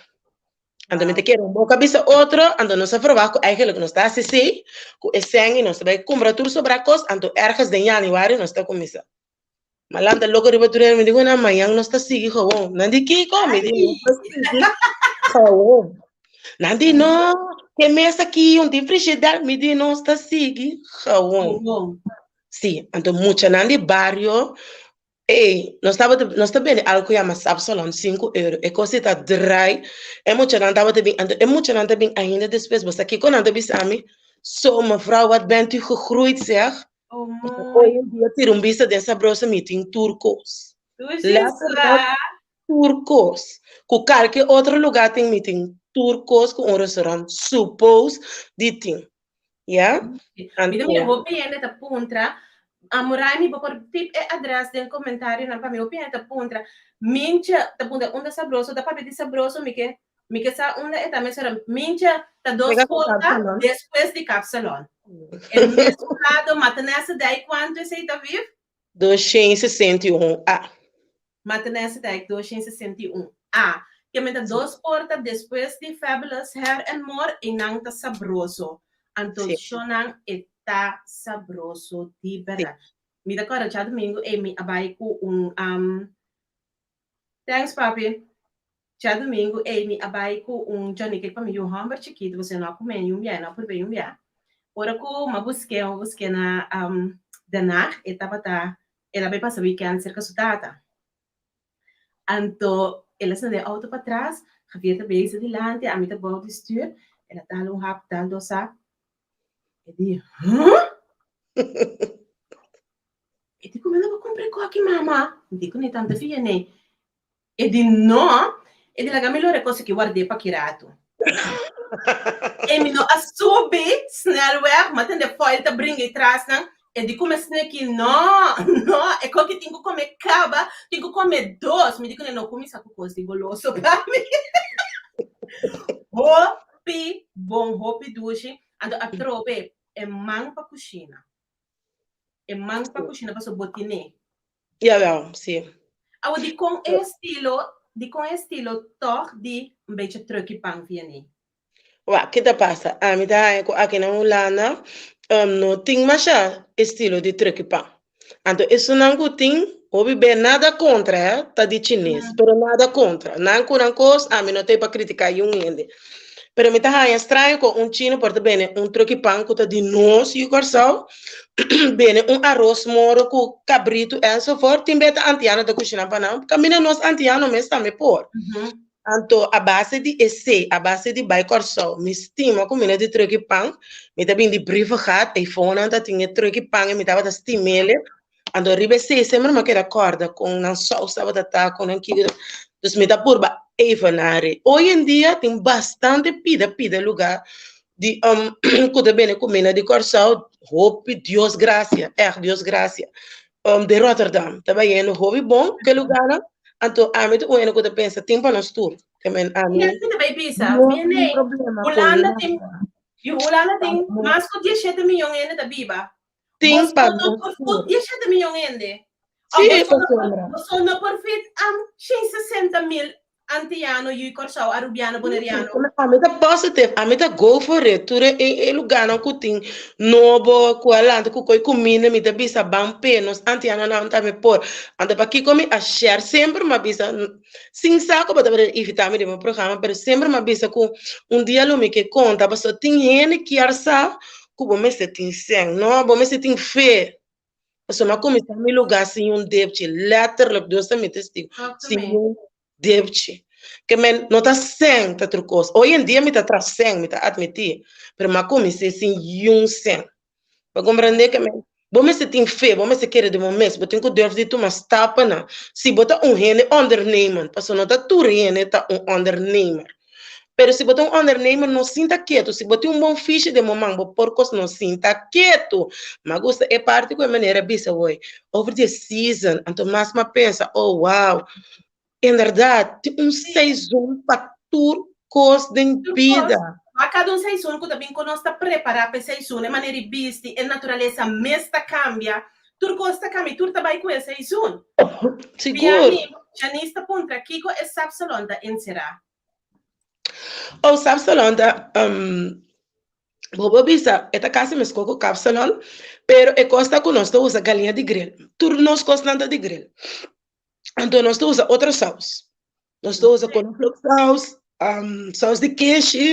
Anto mi ta kere un boka bisa otro, anto nos a verwacht ku eigenlijk nos ta hasi esei, ku e sèn ei nos ta bai kumpra tur sobrá kos, anto ergens den yanüari nos ta kuminsá. Ma lanta loko riba tur hende, mi di, bueno, mañan nos ta sigui gewoon. Nan di, kiko? Mi di, nos ta sigui gewoon. Nan di, no, ke mes aki, un tin frigider. Mi di, nos ta sigui gewoon. Gewoon. Sí, anto muchanan di bario, ey, nos tabata, nos ta bende algo ku yama sapsalon, sinku euro. E kos ei ta drai. E muchanan tabata bin, anto e muchanan ta bin ainda despues. Bo sa kiko nan ta bisa mi? So, mevrouw, wat bent u gegroeid, zeg. Oh, Hoy mooi. en dia tira un bista den Sabroso mi tin tur kos. Dushi Letterlijk sa. tur kos. Ku kalke otro lugá tin mi tin tur kos ku un restaurant suppose di tin. Ya? Mi ta Anto, mira hopi hende ta puntra, Amoraimi bo por tip e adres den comentarionan pa mi. Hopi hende ta puntra, Mintje ta puntra unda Sabroso, ta papia di Sabroso mi ke Mi ke sa unda e ta mesora. Mincha ta dos Pega ku porta kapsalon. despues di kapsalon. E mesun lado Matenesse-dijk kuantu esei ta viv? 261 A. Matenesse-dijk 261 A. Ke men ta dos porta despues di Fabulous Hair and More i nan ta sabroso. Anto Sí. shonan e ta sabroso di Sí. bèrdat. Mi ta kòrda djadumingu ei mi a bai ku un um, Thanks papi. Djadumingu ei mi a bai ku un Johnny cake pa mi yu hòmber chikitu pasobra no a kume niun bia, no a purbe niun bia. Ora ku m'a busk'é, m'a busk'é na Den Haag, e tabata, el a bai pasa weekend serka su tata. Anto el a sende e outo patras, Javier ta bezig dilanti, ami ta bou di stuur, el a dal un hap, dal dos hap, e di, Huh? E di, Ku mi no por kumpra e koki, mama? Mi di kuné, Tanta Vianney. E di, No. E di, Laga mi lora e kos aki ward'é pa ki ratu. E mi no a subi snelweg, m'a tende foil ta bringa e trasnan. E di ku mi a sneki, No, no, e koki tin ku kome kaba, tin ku kome dos. Mi di kuné, No kuminsá ku kos di goloso pa mi. Hopi bon, hopi dushi. Anto atrobe e man pa kushina. E man pa kushina pasobra bo tine. Jawel, si. Awo dikon e estilo, dikon e estilo tòg di un bechi truki pan viene? Wak, ki ta pasa? Ami ta haña ku aki na Hulanda no tin masha estilo di truki pan. Anto esunnan ku tin, hopi be nada kontra, eh, ta di chines, pero nada kontra. Nan ku nan kos, ami no ta ei pa kritiká yun hende. Pero mi ta haña straño ku un chino por ta bende un truki pan ku ta di nos yu Kòrsou, bende un aros moro ku kabritu enzovoort, tin be ta antiano ta kushiná pa nan, kaminda nos antiano mes tambe por. Anto a base di esei, a base di bai Kòrsou, mi stima kuminda di truki pan, mi ta bin di Brievengat, eifonan ta tin e truki pan i mi tabata stim'el. Anto riba esei semper mi a keda kòrda kon nan sous tabata ta, kon nan kiko, dus mi ta purba evenar e. Hoy en dia tin bastante pida pida lugá di ku ta bende kuminda di Kòrsou, hopi Dios grasia, ègt Dios grasia. Den Rotterdam ta bayendo hopi bon ku e lugánan, anto ami ta un hende ku ta pensa tin pa nos tur. Ke men ami Yes, mi ta bai bisa, no mi tin nee, problema ku Hulanda tin, nada. yu Hulanda tin mas ku diesshete miyon hende ta biba. Tin Boso pa no nos por tur. fut diesshete miyon hende. Of Sí, boso no por, pasobra. boso no por fit am shen sesenta mil Antiano, Yu Kòrsou, Arubiano, Boneriano. Ami ta positive, ami ta go for it. Tur e e lugánan ku tin nobo, ku a lanta ku koi kuminda, mi ta bisa ban p'e. Nos antianonan tambe por. Anto pakiko mi a share? Semper mi a bisa, sin sa ku bo tabata invitá mi den bo programa, pero semper mi a bisa ku un dia lo mi ke konta, pasobra tin hende kier sa ku bo mester tin sèn. No, bo mester tin fe. Pasobra mi a kuminsá mi lugá sin un depchi, letterlijk, Dios ta mi testigo, sin un depchi. Ke men no ta sèn ta tur kos. Hoy en dia mi ta tras sèn, mi ta atmití, pero mi a kumins'é sin yun sèn. Bo komprendé? Ke men bo mester tin fe, bo mester kere den bo mes, bo tin ku durf di tuma stapnan. Si bo ta un hende ondernemend, pasobra no ta tur hende ta un ondernemer. Pero si bo ta un ondernemer, no sinta ketu. Si bo tin un bon fishi den bo man, bo por kos no sinta ketu. M'a gusta e parti ku e meneer a bisa hoy, over di e season. Anto mas m'a pensa, oh wow, inderdaad, tin un seizoen pa tur kos den Tur kos. bida. Ma kada un seizoen ku ta bin ku nos ta prepará pa e seizoen, e manera di bisti, e naturalesa mes ta kambia, tur kos ta kambia i tur ta bai ku e seizoen. Sigur. Bianny, Janice ta puntra kiko e Sapsalon ta enserá. Oh, Sapsalon ta, um, bo por bisa, e ta kasi meskos ku Kapsalon, pero e kos ta ku nos ta usa galiña di grill. Tur nos kosnan ta di grill. Anto nos ta usa otro saus. Nos ta usa konoflok saus, um, saus di keshi.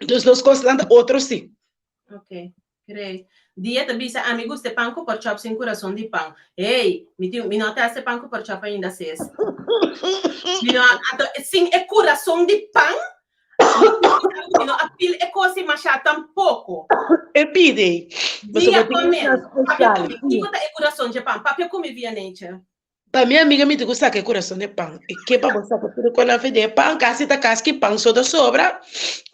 Dus nos kosnan ta otro si. Ok. Great. Dia ta bisa ami gusta e pan ku porchop sin kurason di pan. Hey, mi tin mi no a test e pan ku porchop ainda sis. Mi no a anto sin e kurason di pan mi no a feel e kos ei masha tampoko. E pide. Dia comment. Papia ku mi kiko ta e kurason dje pan? Papia ku mi via nature. Pa mi amiga mi tin ku saka e kurason di pan. E ke pa bo saka tur e konan fe den e pan, kasi ta kas ki pan so ta sobra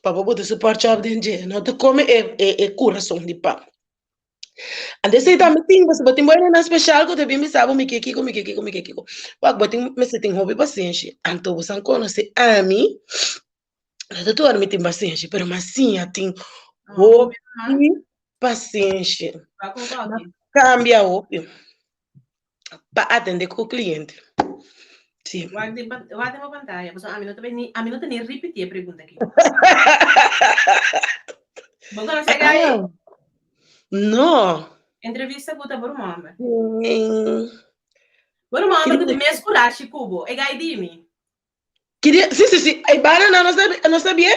pa bo bota su porchop den dje. No ta kome e e e kurason di pan. Anto esei tambe tin, pasobra bo tin bo hendenan speshal ku ta bin bisa bo mi ke kiko, mi ke kiko, mi ke kiko. Wak bo tin mester tin hopi pasenshi. Anto bo san konosé ami, no ta tur ora mi tin pasenshi, pero mi a siña tin hopi pasenshi. Mi a kambia hopi. pa atende ku kliente. Sí. Wak den pan- wak den bo pantaya, pasobra ami no ta ni ami no ta ni ripití e pregunta aki. Bo konosé gai? Ah, no. Entrevista ku ta bo ruman homber. Mm, Bo ruman homber ku Kiri- tin mes kurashi ku bo. E gai di mi. Kiri, sí, sí, sí. Ay, bana, no, no sabía, no sabía.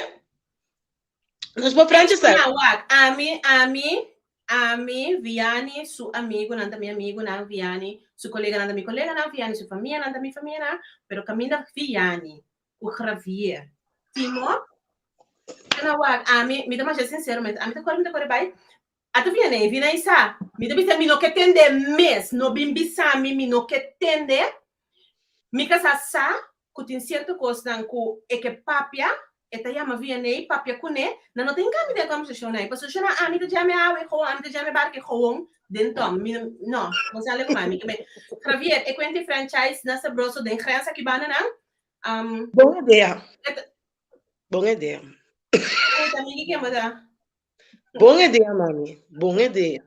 Nos por franchise. Na wak, ami, ami, ami, Vianney, su amigunan ta mi amigunan, Vianney, su koleganan ta mi koleganan, Vianney, su famianan ta mi famianan, pero kaminda Vianney ku Javier, Timo, na wak, ami, mi ta masha sincero met, ami ta kore, mi ta kore bai, Ata Vianney, Vianney sa, mi ta bisa mi no ke tende mes, no bin bisa mi, mi no ke tende, mi kasá sa ku tin sierto kosnan ku e ke papia, e ta yama Vianney papia kuné, nan no ta hinka mi den e kòmbersashon ei, pasobra shona ami ta djame awe gewoon, ami ta djame barke gewoon den tòm, mi no, no sale ku mi, mi Javier, e kuenta e franchise na Sabroso den grens aki banda nan, um, Bon idea. Bon idea. Ey, ta mi ki ken bo ta? Bon idea, mami. Bon idea.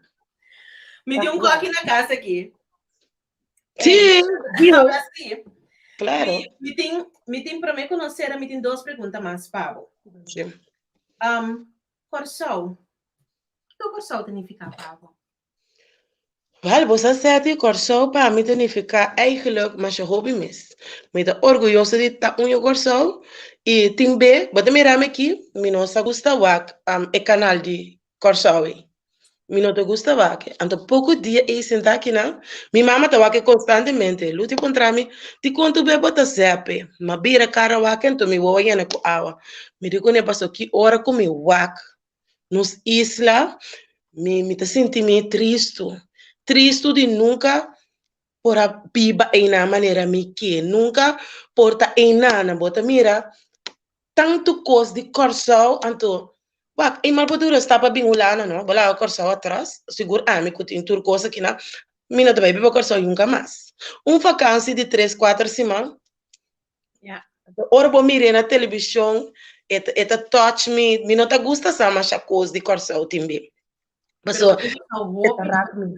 Mi tin un koki na casa aki. Sí, Ahora sí. Claro. Mi, mi tin, mi tin promé ku nos sera, mi tin dos pregunta mas pa bo. Sí. Um, Kòrsou. Kiko Kòrsou ta nifiká pa bo? Wèl, bo sa sèti, Kòrsou pa mi ta nifiká eigenlijk masha hopi mes. Mi ta orguyoso di ta un yu Kòrsou i tin be, bo ta mira mi aki, mi no sa gusta wak e kanal di Kòrsou ei. Mi no ta gusta wak e. Anto poko dia ei sentá akinan, mi mama ta wak e konstantemente. Luti puntra mi, Dikon tur be bo ta zèp e? M'a bira kara wak e, anto mi wowo yena ku awa. Mi di kuné, pasobra ki ora ku mi wak nos isla, mi mi ta sinti mi tristu, tristu di nunka por a biba einan manera mi ke, nunka por ta einan, bo ta mira tantu kos di Kòrsou, anto wak ei mal por dura sta pa bin Hulanda no, bo laga Kòrsou atras, sigur ami ku tin tur kos akinan, mi no ta bai biba Kòrsou nunka mas. Un fakansi di tres kuater siman, Ja. Ora bo mir'é na televishon, e ta, e ta touch mi. Mi no ta gusta sa masha kos di Kòrsou tin be. Paso, Pero e ta rak mi.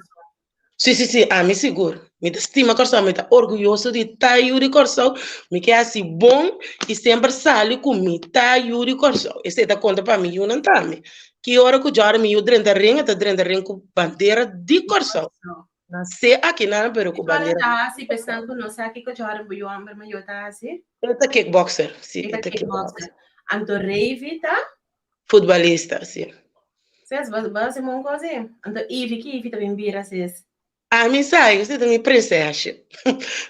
Sí, sí, sí, ami sigur. Mi ta stima Kòrsou, mi ta orguyoso di ta yu di Kòrsou. Mi ke hasi bon i semper sali ku mi ta yu di Kòrsou. Esei ta konta pa mi yunan tambe. Ki ora ku djòri mi yu drenta rin, e ta drenta rin ku bandera di Kòrsou. Nase aki nan pero ku Kiko bandera. ta hasi pa esnan ku no sa kiko Jordan bo yu hòmber mayor ta hasi? E ta kickboxer, si, E e ta ta kickboxer. kickboxer. Anto Ravi ta? Futbalista, si. Ses, bo bo hasi mon kos ei. Anto Ivy, ki Ivy ta bin bira ses? Ami sa, esei ta mi prinsesje.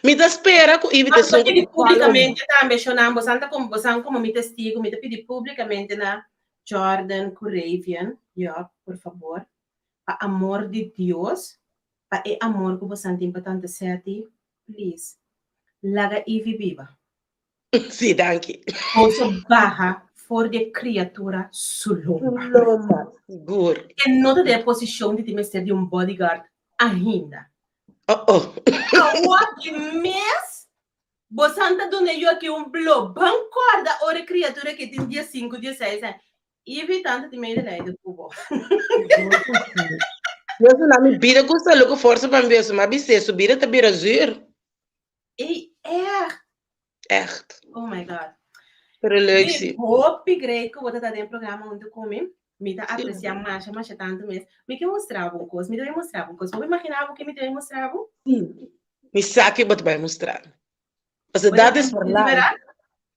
Mi ta spera ku Ivy ta Ami ta esun ku pidi ta follow mi. públikamente tambe, shonnan, bosan ta komo bosan komo mi testigu, mi ta pidi públikamente na Jordan ku Ravian, yòp, por fabor, Pa amor di Dios, pa e amor ku bosan tin pa Tante Seti, please, laga Ivy biba. Sí, danki. Boso baha for di e kriatura su lomba. Su lomba, sigur. E no ta den e posishon di tin mester di un bodyguard ainda. Oh, oh. Awor di mes, bosan ta duna yu aki un blo. Ban kòrda ora e kriatura aki tin diesinku, dieseis aña. Ivy tanto tin medelijden ku bo. Dios duna mi bida ku salud ku forsa pa mi biba su ma bis'é su bida ta bira zuur. Ey echt. Echt. Oh my God. Pero leuk si. Hopi great ku bo ta ta den programa huntu ku mi. Mi ta aprecia masha masha tantu mes. Mi ke mustra bo un kos. Mi ta bai mustra bo un kos. Bo por imagina bo ke mi ta bai mustra bo? Si. Mi sa ke bo ta bai mustra mi. Pasobra dat is for life.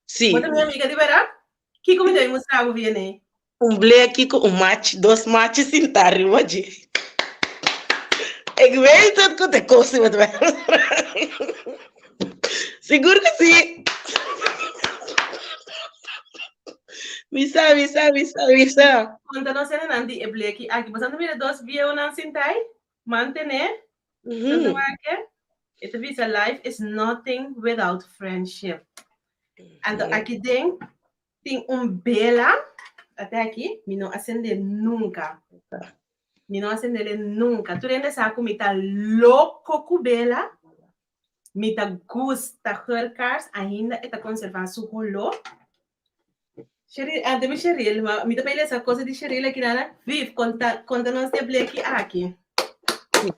Si. Bo ta mi amiga di berdad? Kiko mi debe mustra bo viene? Un bleki ku un machi, dos machi sintá riba dje. Ik weet het ku ta kos bo ta bai mustra. Sigur ku si. Mi sa, mi sa, mi sa, mi sa. Konta nos hendenan di e bleki aki. Bo sa mira dos bieunan sintá ei? Mantené. Tanto wak E ta bisa life is nothing without friendship. Anto aki den tin un bela, ate aki, mi no a sende nunca. Mi no a sendele nunca. Tur hende sa ku mi ta loko ku bela. Mi ta gusta geurkaars, ainda e ta konservá su holó. Cheryl, ah, demi Cheryl, ma mi ta pele esa cosa di Cheryl aki nana. Viv, konta, konta nos de bleki aki.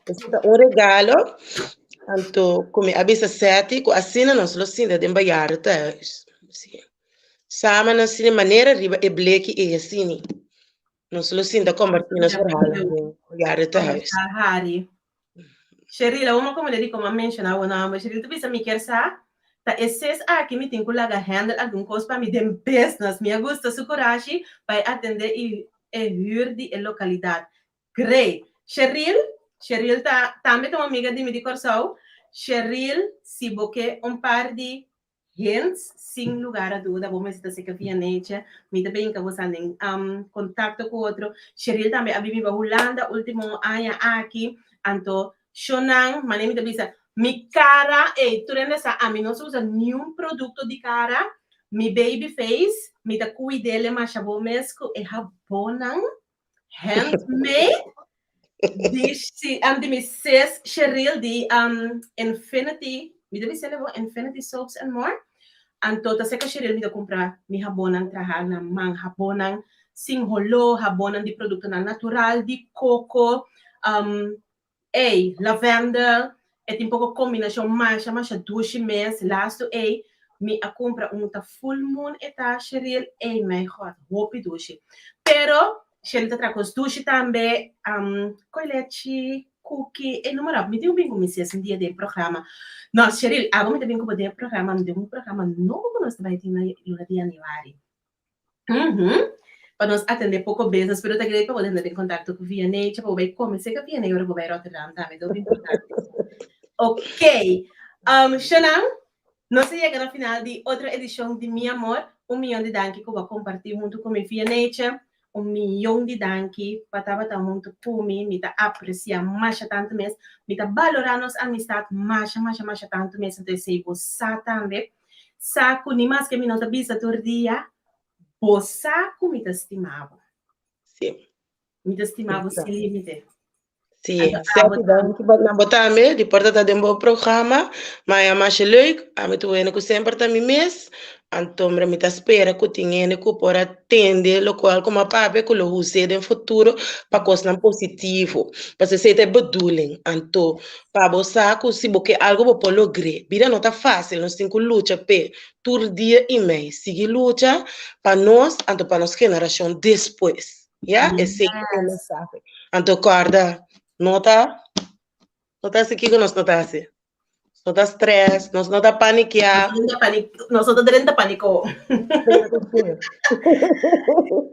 Ese ta un regalo. Anto, ku mi a bisa Seti, ku asina nos lo sinta den bejaardentehuis. Sí. Samen nos sini manera riba e bleki ei asini. Nos lo sinta kompartí nos verhalen den bejaardentehuis. Harry. Cheryl, awor mi a komende di komo a menshoná bo nomber. Cheryl ta bisa mi kier sa. Ta e ses aki mi tin ku laga handle algun kos pa mi den business. Mi a gusta su kurashi pa e atendé i e hür di e lokalidat. Great! Sheryl, Sheryl ta tambe ta un amiga di mi di Kòrsou. Sheryl, si bo ke un par di hints, sin lugar a duda bo mester ta seka via Neche. Mi ta bin ka bo sa den kontakto ku otro. Sheryl tambe a bibi ba Hulanda ultimo aña aki. Anto Shonnan, manera mi ta bisa, mi kara, ey, tur hende sa, ami no sa usa niun produkto di kara, mi baby face, mi ta kuid'el e masha bon mes ku e habonnan handmade di si di mi sis Cheryl di Infinity, mi ta bisa el bon, Infinity Soaps and More. Anto ta seka Cheryl mi ta kumpra mi habonnan traha na man, habonnan sin holó, habonnan di produktonan natural, di koko, Ey, lavender, e tin poko kombinashon masha masha dushi mes, lastu ey mi a kumpra un ta full moon e ta Cheryl, ey mijn god, hopi dushi. Pero Cheryl ta traha kos dushi tambe, koilechi, kuki, ey no mara, mi tin ku bin ku mi sis un dia den programa. No, Cheryl, abo mi ta bin ku bo den e programa, den un programa nobo ku nos ta bai tin na luna di yanüari. Pa nos atende poko business, pero ta great pa bo tende den contacto cu Via Nature, pa bo bay come seca Via Nature ora bo bay Rotterdam tambe, ta hopi importante. Ok, Shanan, nos a yega na final di otro edicion di Mi Amor. Un miyon di danki cu bo a comparti hunto cu mi Via Nature. Un miyon di danki pa tabata hunto cu mi. Mi ta aprecia masha tanto mes. Mi ta balora nos amistad masha, masha, masha tanto mes. Anto esey bo sa tambe. Sa ku ni maske mi no ta bisa tur dia, bo sa ku mi ta stima bo. Sí. Mi ta stima bo sin límite. Sí, Seti, danki pa na bo tambe, di por ta ta den bo programa, ma e a masha leuk, ami tur hende ku semper ta mi mes, anto mira mi ta spera ku tin hende ku por a tende lokual ku mi a papia ku lo us'é den futuro pa kosnan positivo, pasobra esei ta e bedoeling, anto Pa bo sa ku si bo ke algu bo por logr'é. Bida no ta fásil, nos tin ku lucha p'e tur dia i mei. Sigui lucha pa nos, anto pa nos generashon despues. Ya, esei ta e mensahe. Anto kòrda, no ta no ta hasi kiko nos no ta hasi. Nos no ta strès, nos no ta panikiá. Nos no ta drenta pániko.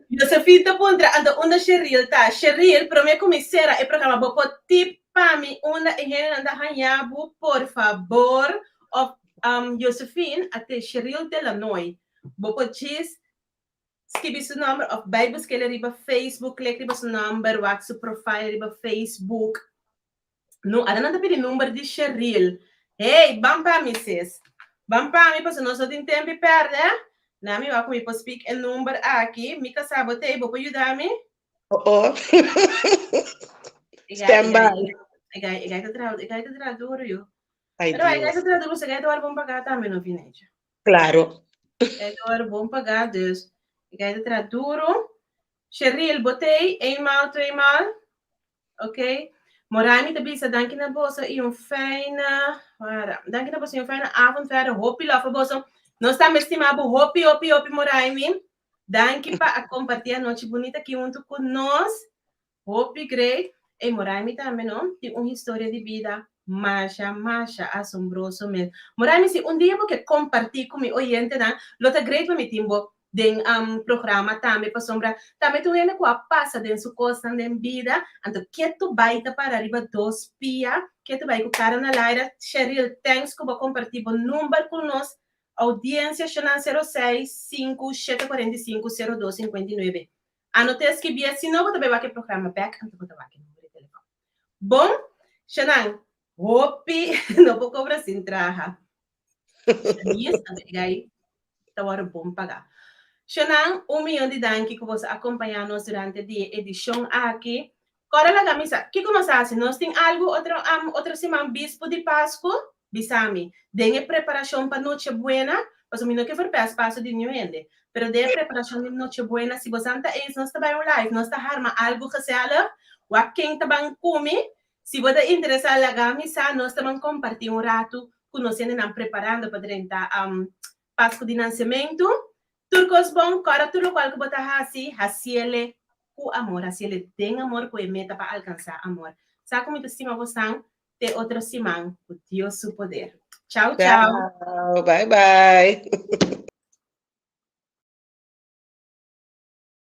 Josephine ta puntra, anto unda Cheryl ta? Cheryl, promé ku mi sera e programa bo por tip Pa mi unda e hendenan ta haña bo por fabor of Josephine a te Cheryl Delanoy bo por djis skibi su nomber of bay buskele riba Facebook klik riba su nomber wak su profile riba Facebook no ada nan ta pidi number di Cheryl hey ban pa mi sis ban pa mi pasobra nos no tin tempi perde na mi wak ku mi por speak e number aki mi kasá bo tei bo por yuda mi. Oh, oh. Stand by. E gai, e gai ta traha, e gai ta traha duro, yo. Ay, Pero e gai Dios. ta traha duro, se gai ta wòrdu bon pagá tambe, no Vinecha. Claro. E gai ta wòrdu bon pagá, dus e gai ta traha duro. Cheryl, bo t'ei? Eenmaal, tweemaal. Ok. Moraimi ta bisa danki na boso i un fijne, wara, danki na boso i un fijne avond verder. Hopi love pa boso. Nos tambe stima bo hopi, hopi, hopi, Moraimi. Danki pa a kompartí anochi bunita aki huntu ku nos. Hopi great. Ey, Moraimi tambe no tin un historia di bida masha, masha asombroso mes. Moraimi, si un dia bo ke kompartí ku mi oyentenan, lo ta great pa mi tin bo den programa tambe pasobra tambe tin un hende ku a pasa den su kosnan den bida, anto ketu bai ta para riba dos pia, ketu bai ku kara na laira. Sheryl, thanks ku bo a kompartí bo number ku nos Audiencia Shonan 06 5 745 02 59. Anota e skibia, si no bo ta bai wak e programa bek, anto bo ta wak e number di telefon. Bon, Shonan, hopi no por cobra sin traha. Shanice, anto e gai ta wòrdu bon pagá. Shonan, un miyon di danki ku boso a kompañá nos durante di e edishon aki. Kòrda laga mi sa, kiko nos a hasi? Nos tin algu otro otro siman bispu di Pasku? Bisa mi, den e preparashon pa Nochebuena, pasobra mi no ke verpèst paso di niun hende, pero den e preparashon di Nochebuena, si bosan ta eens nos ta bai un live, nos ta harma algu gezellig, wak ken ta ban ku mi, si bo ta interesá laga mi sa, nos ta ban kompartí un ratu ku nos hendenan preparando pa drenta Pasku di Nansementu. Tur kos bon, kòrda tur lokual ku bo ta hasi, hasiele ku amor, hasiele den amor ku e meta pa alkansá amor. Sa ku mi ta stima bosan, te otro siman ku Dios su poder. Ciao, ciao. Ciao, bye bye.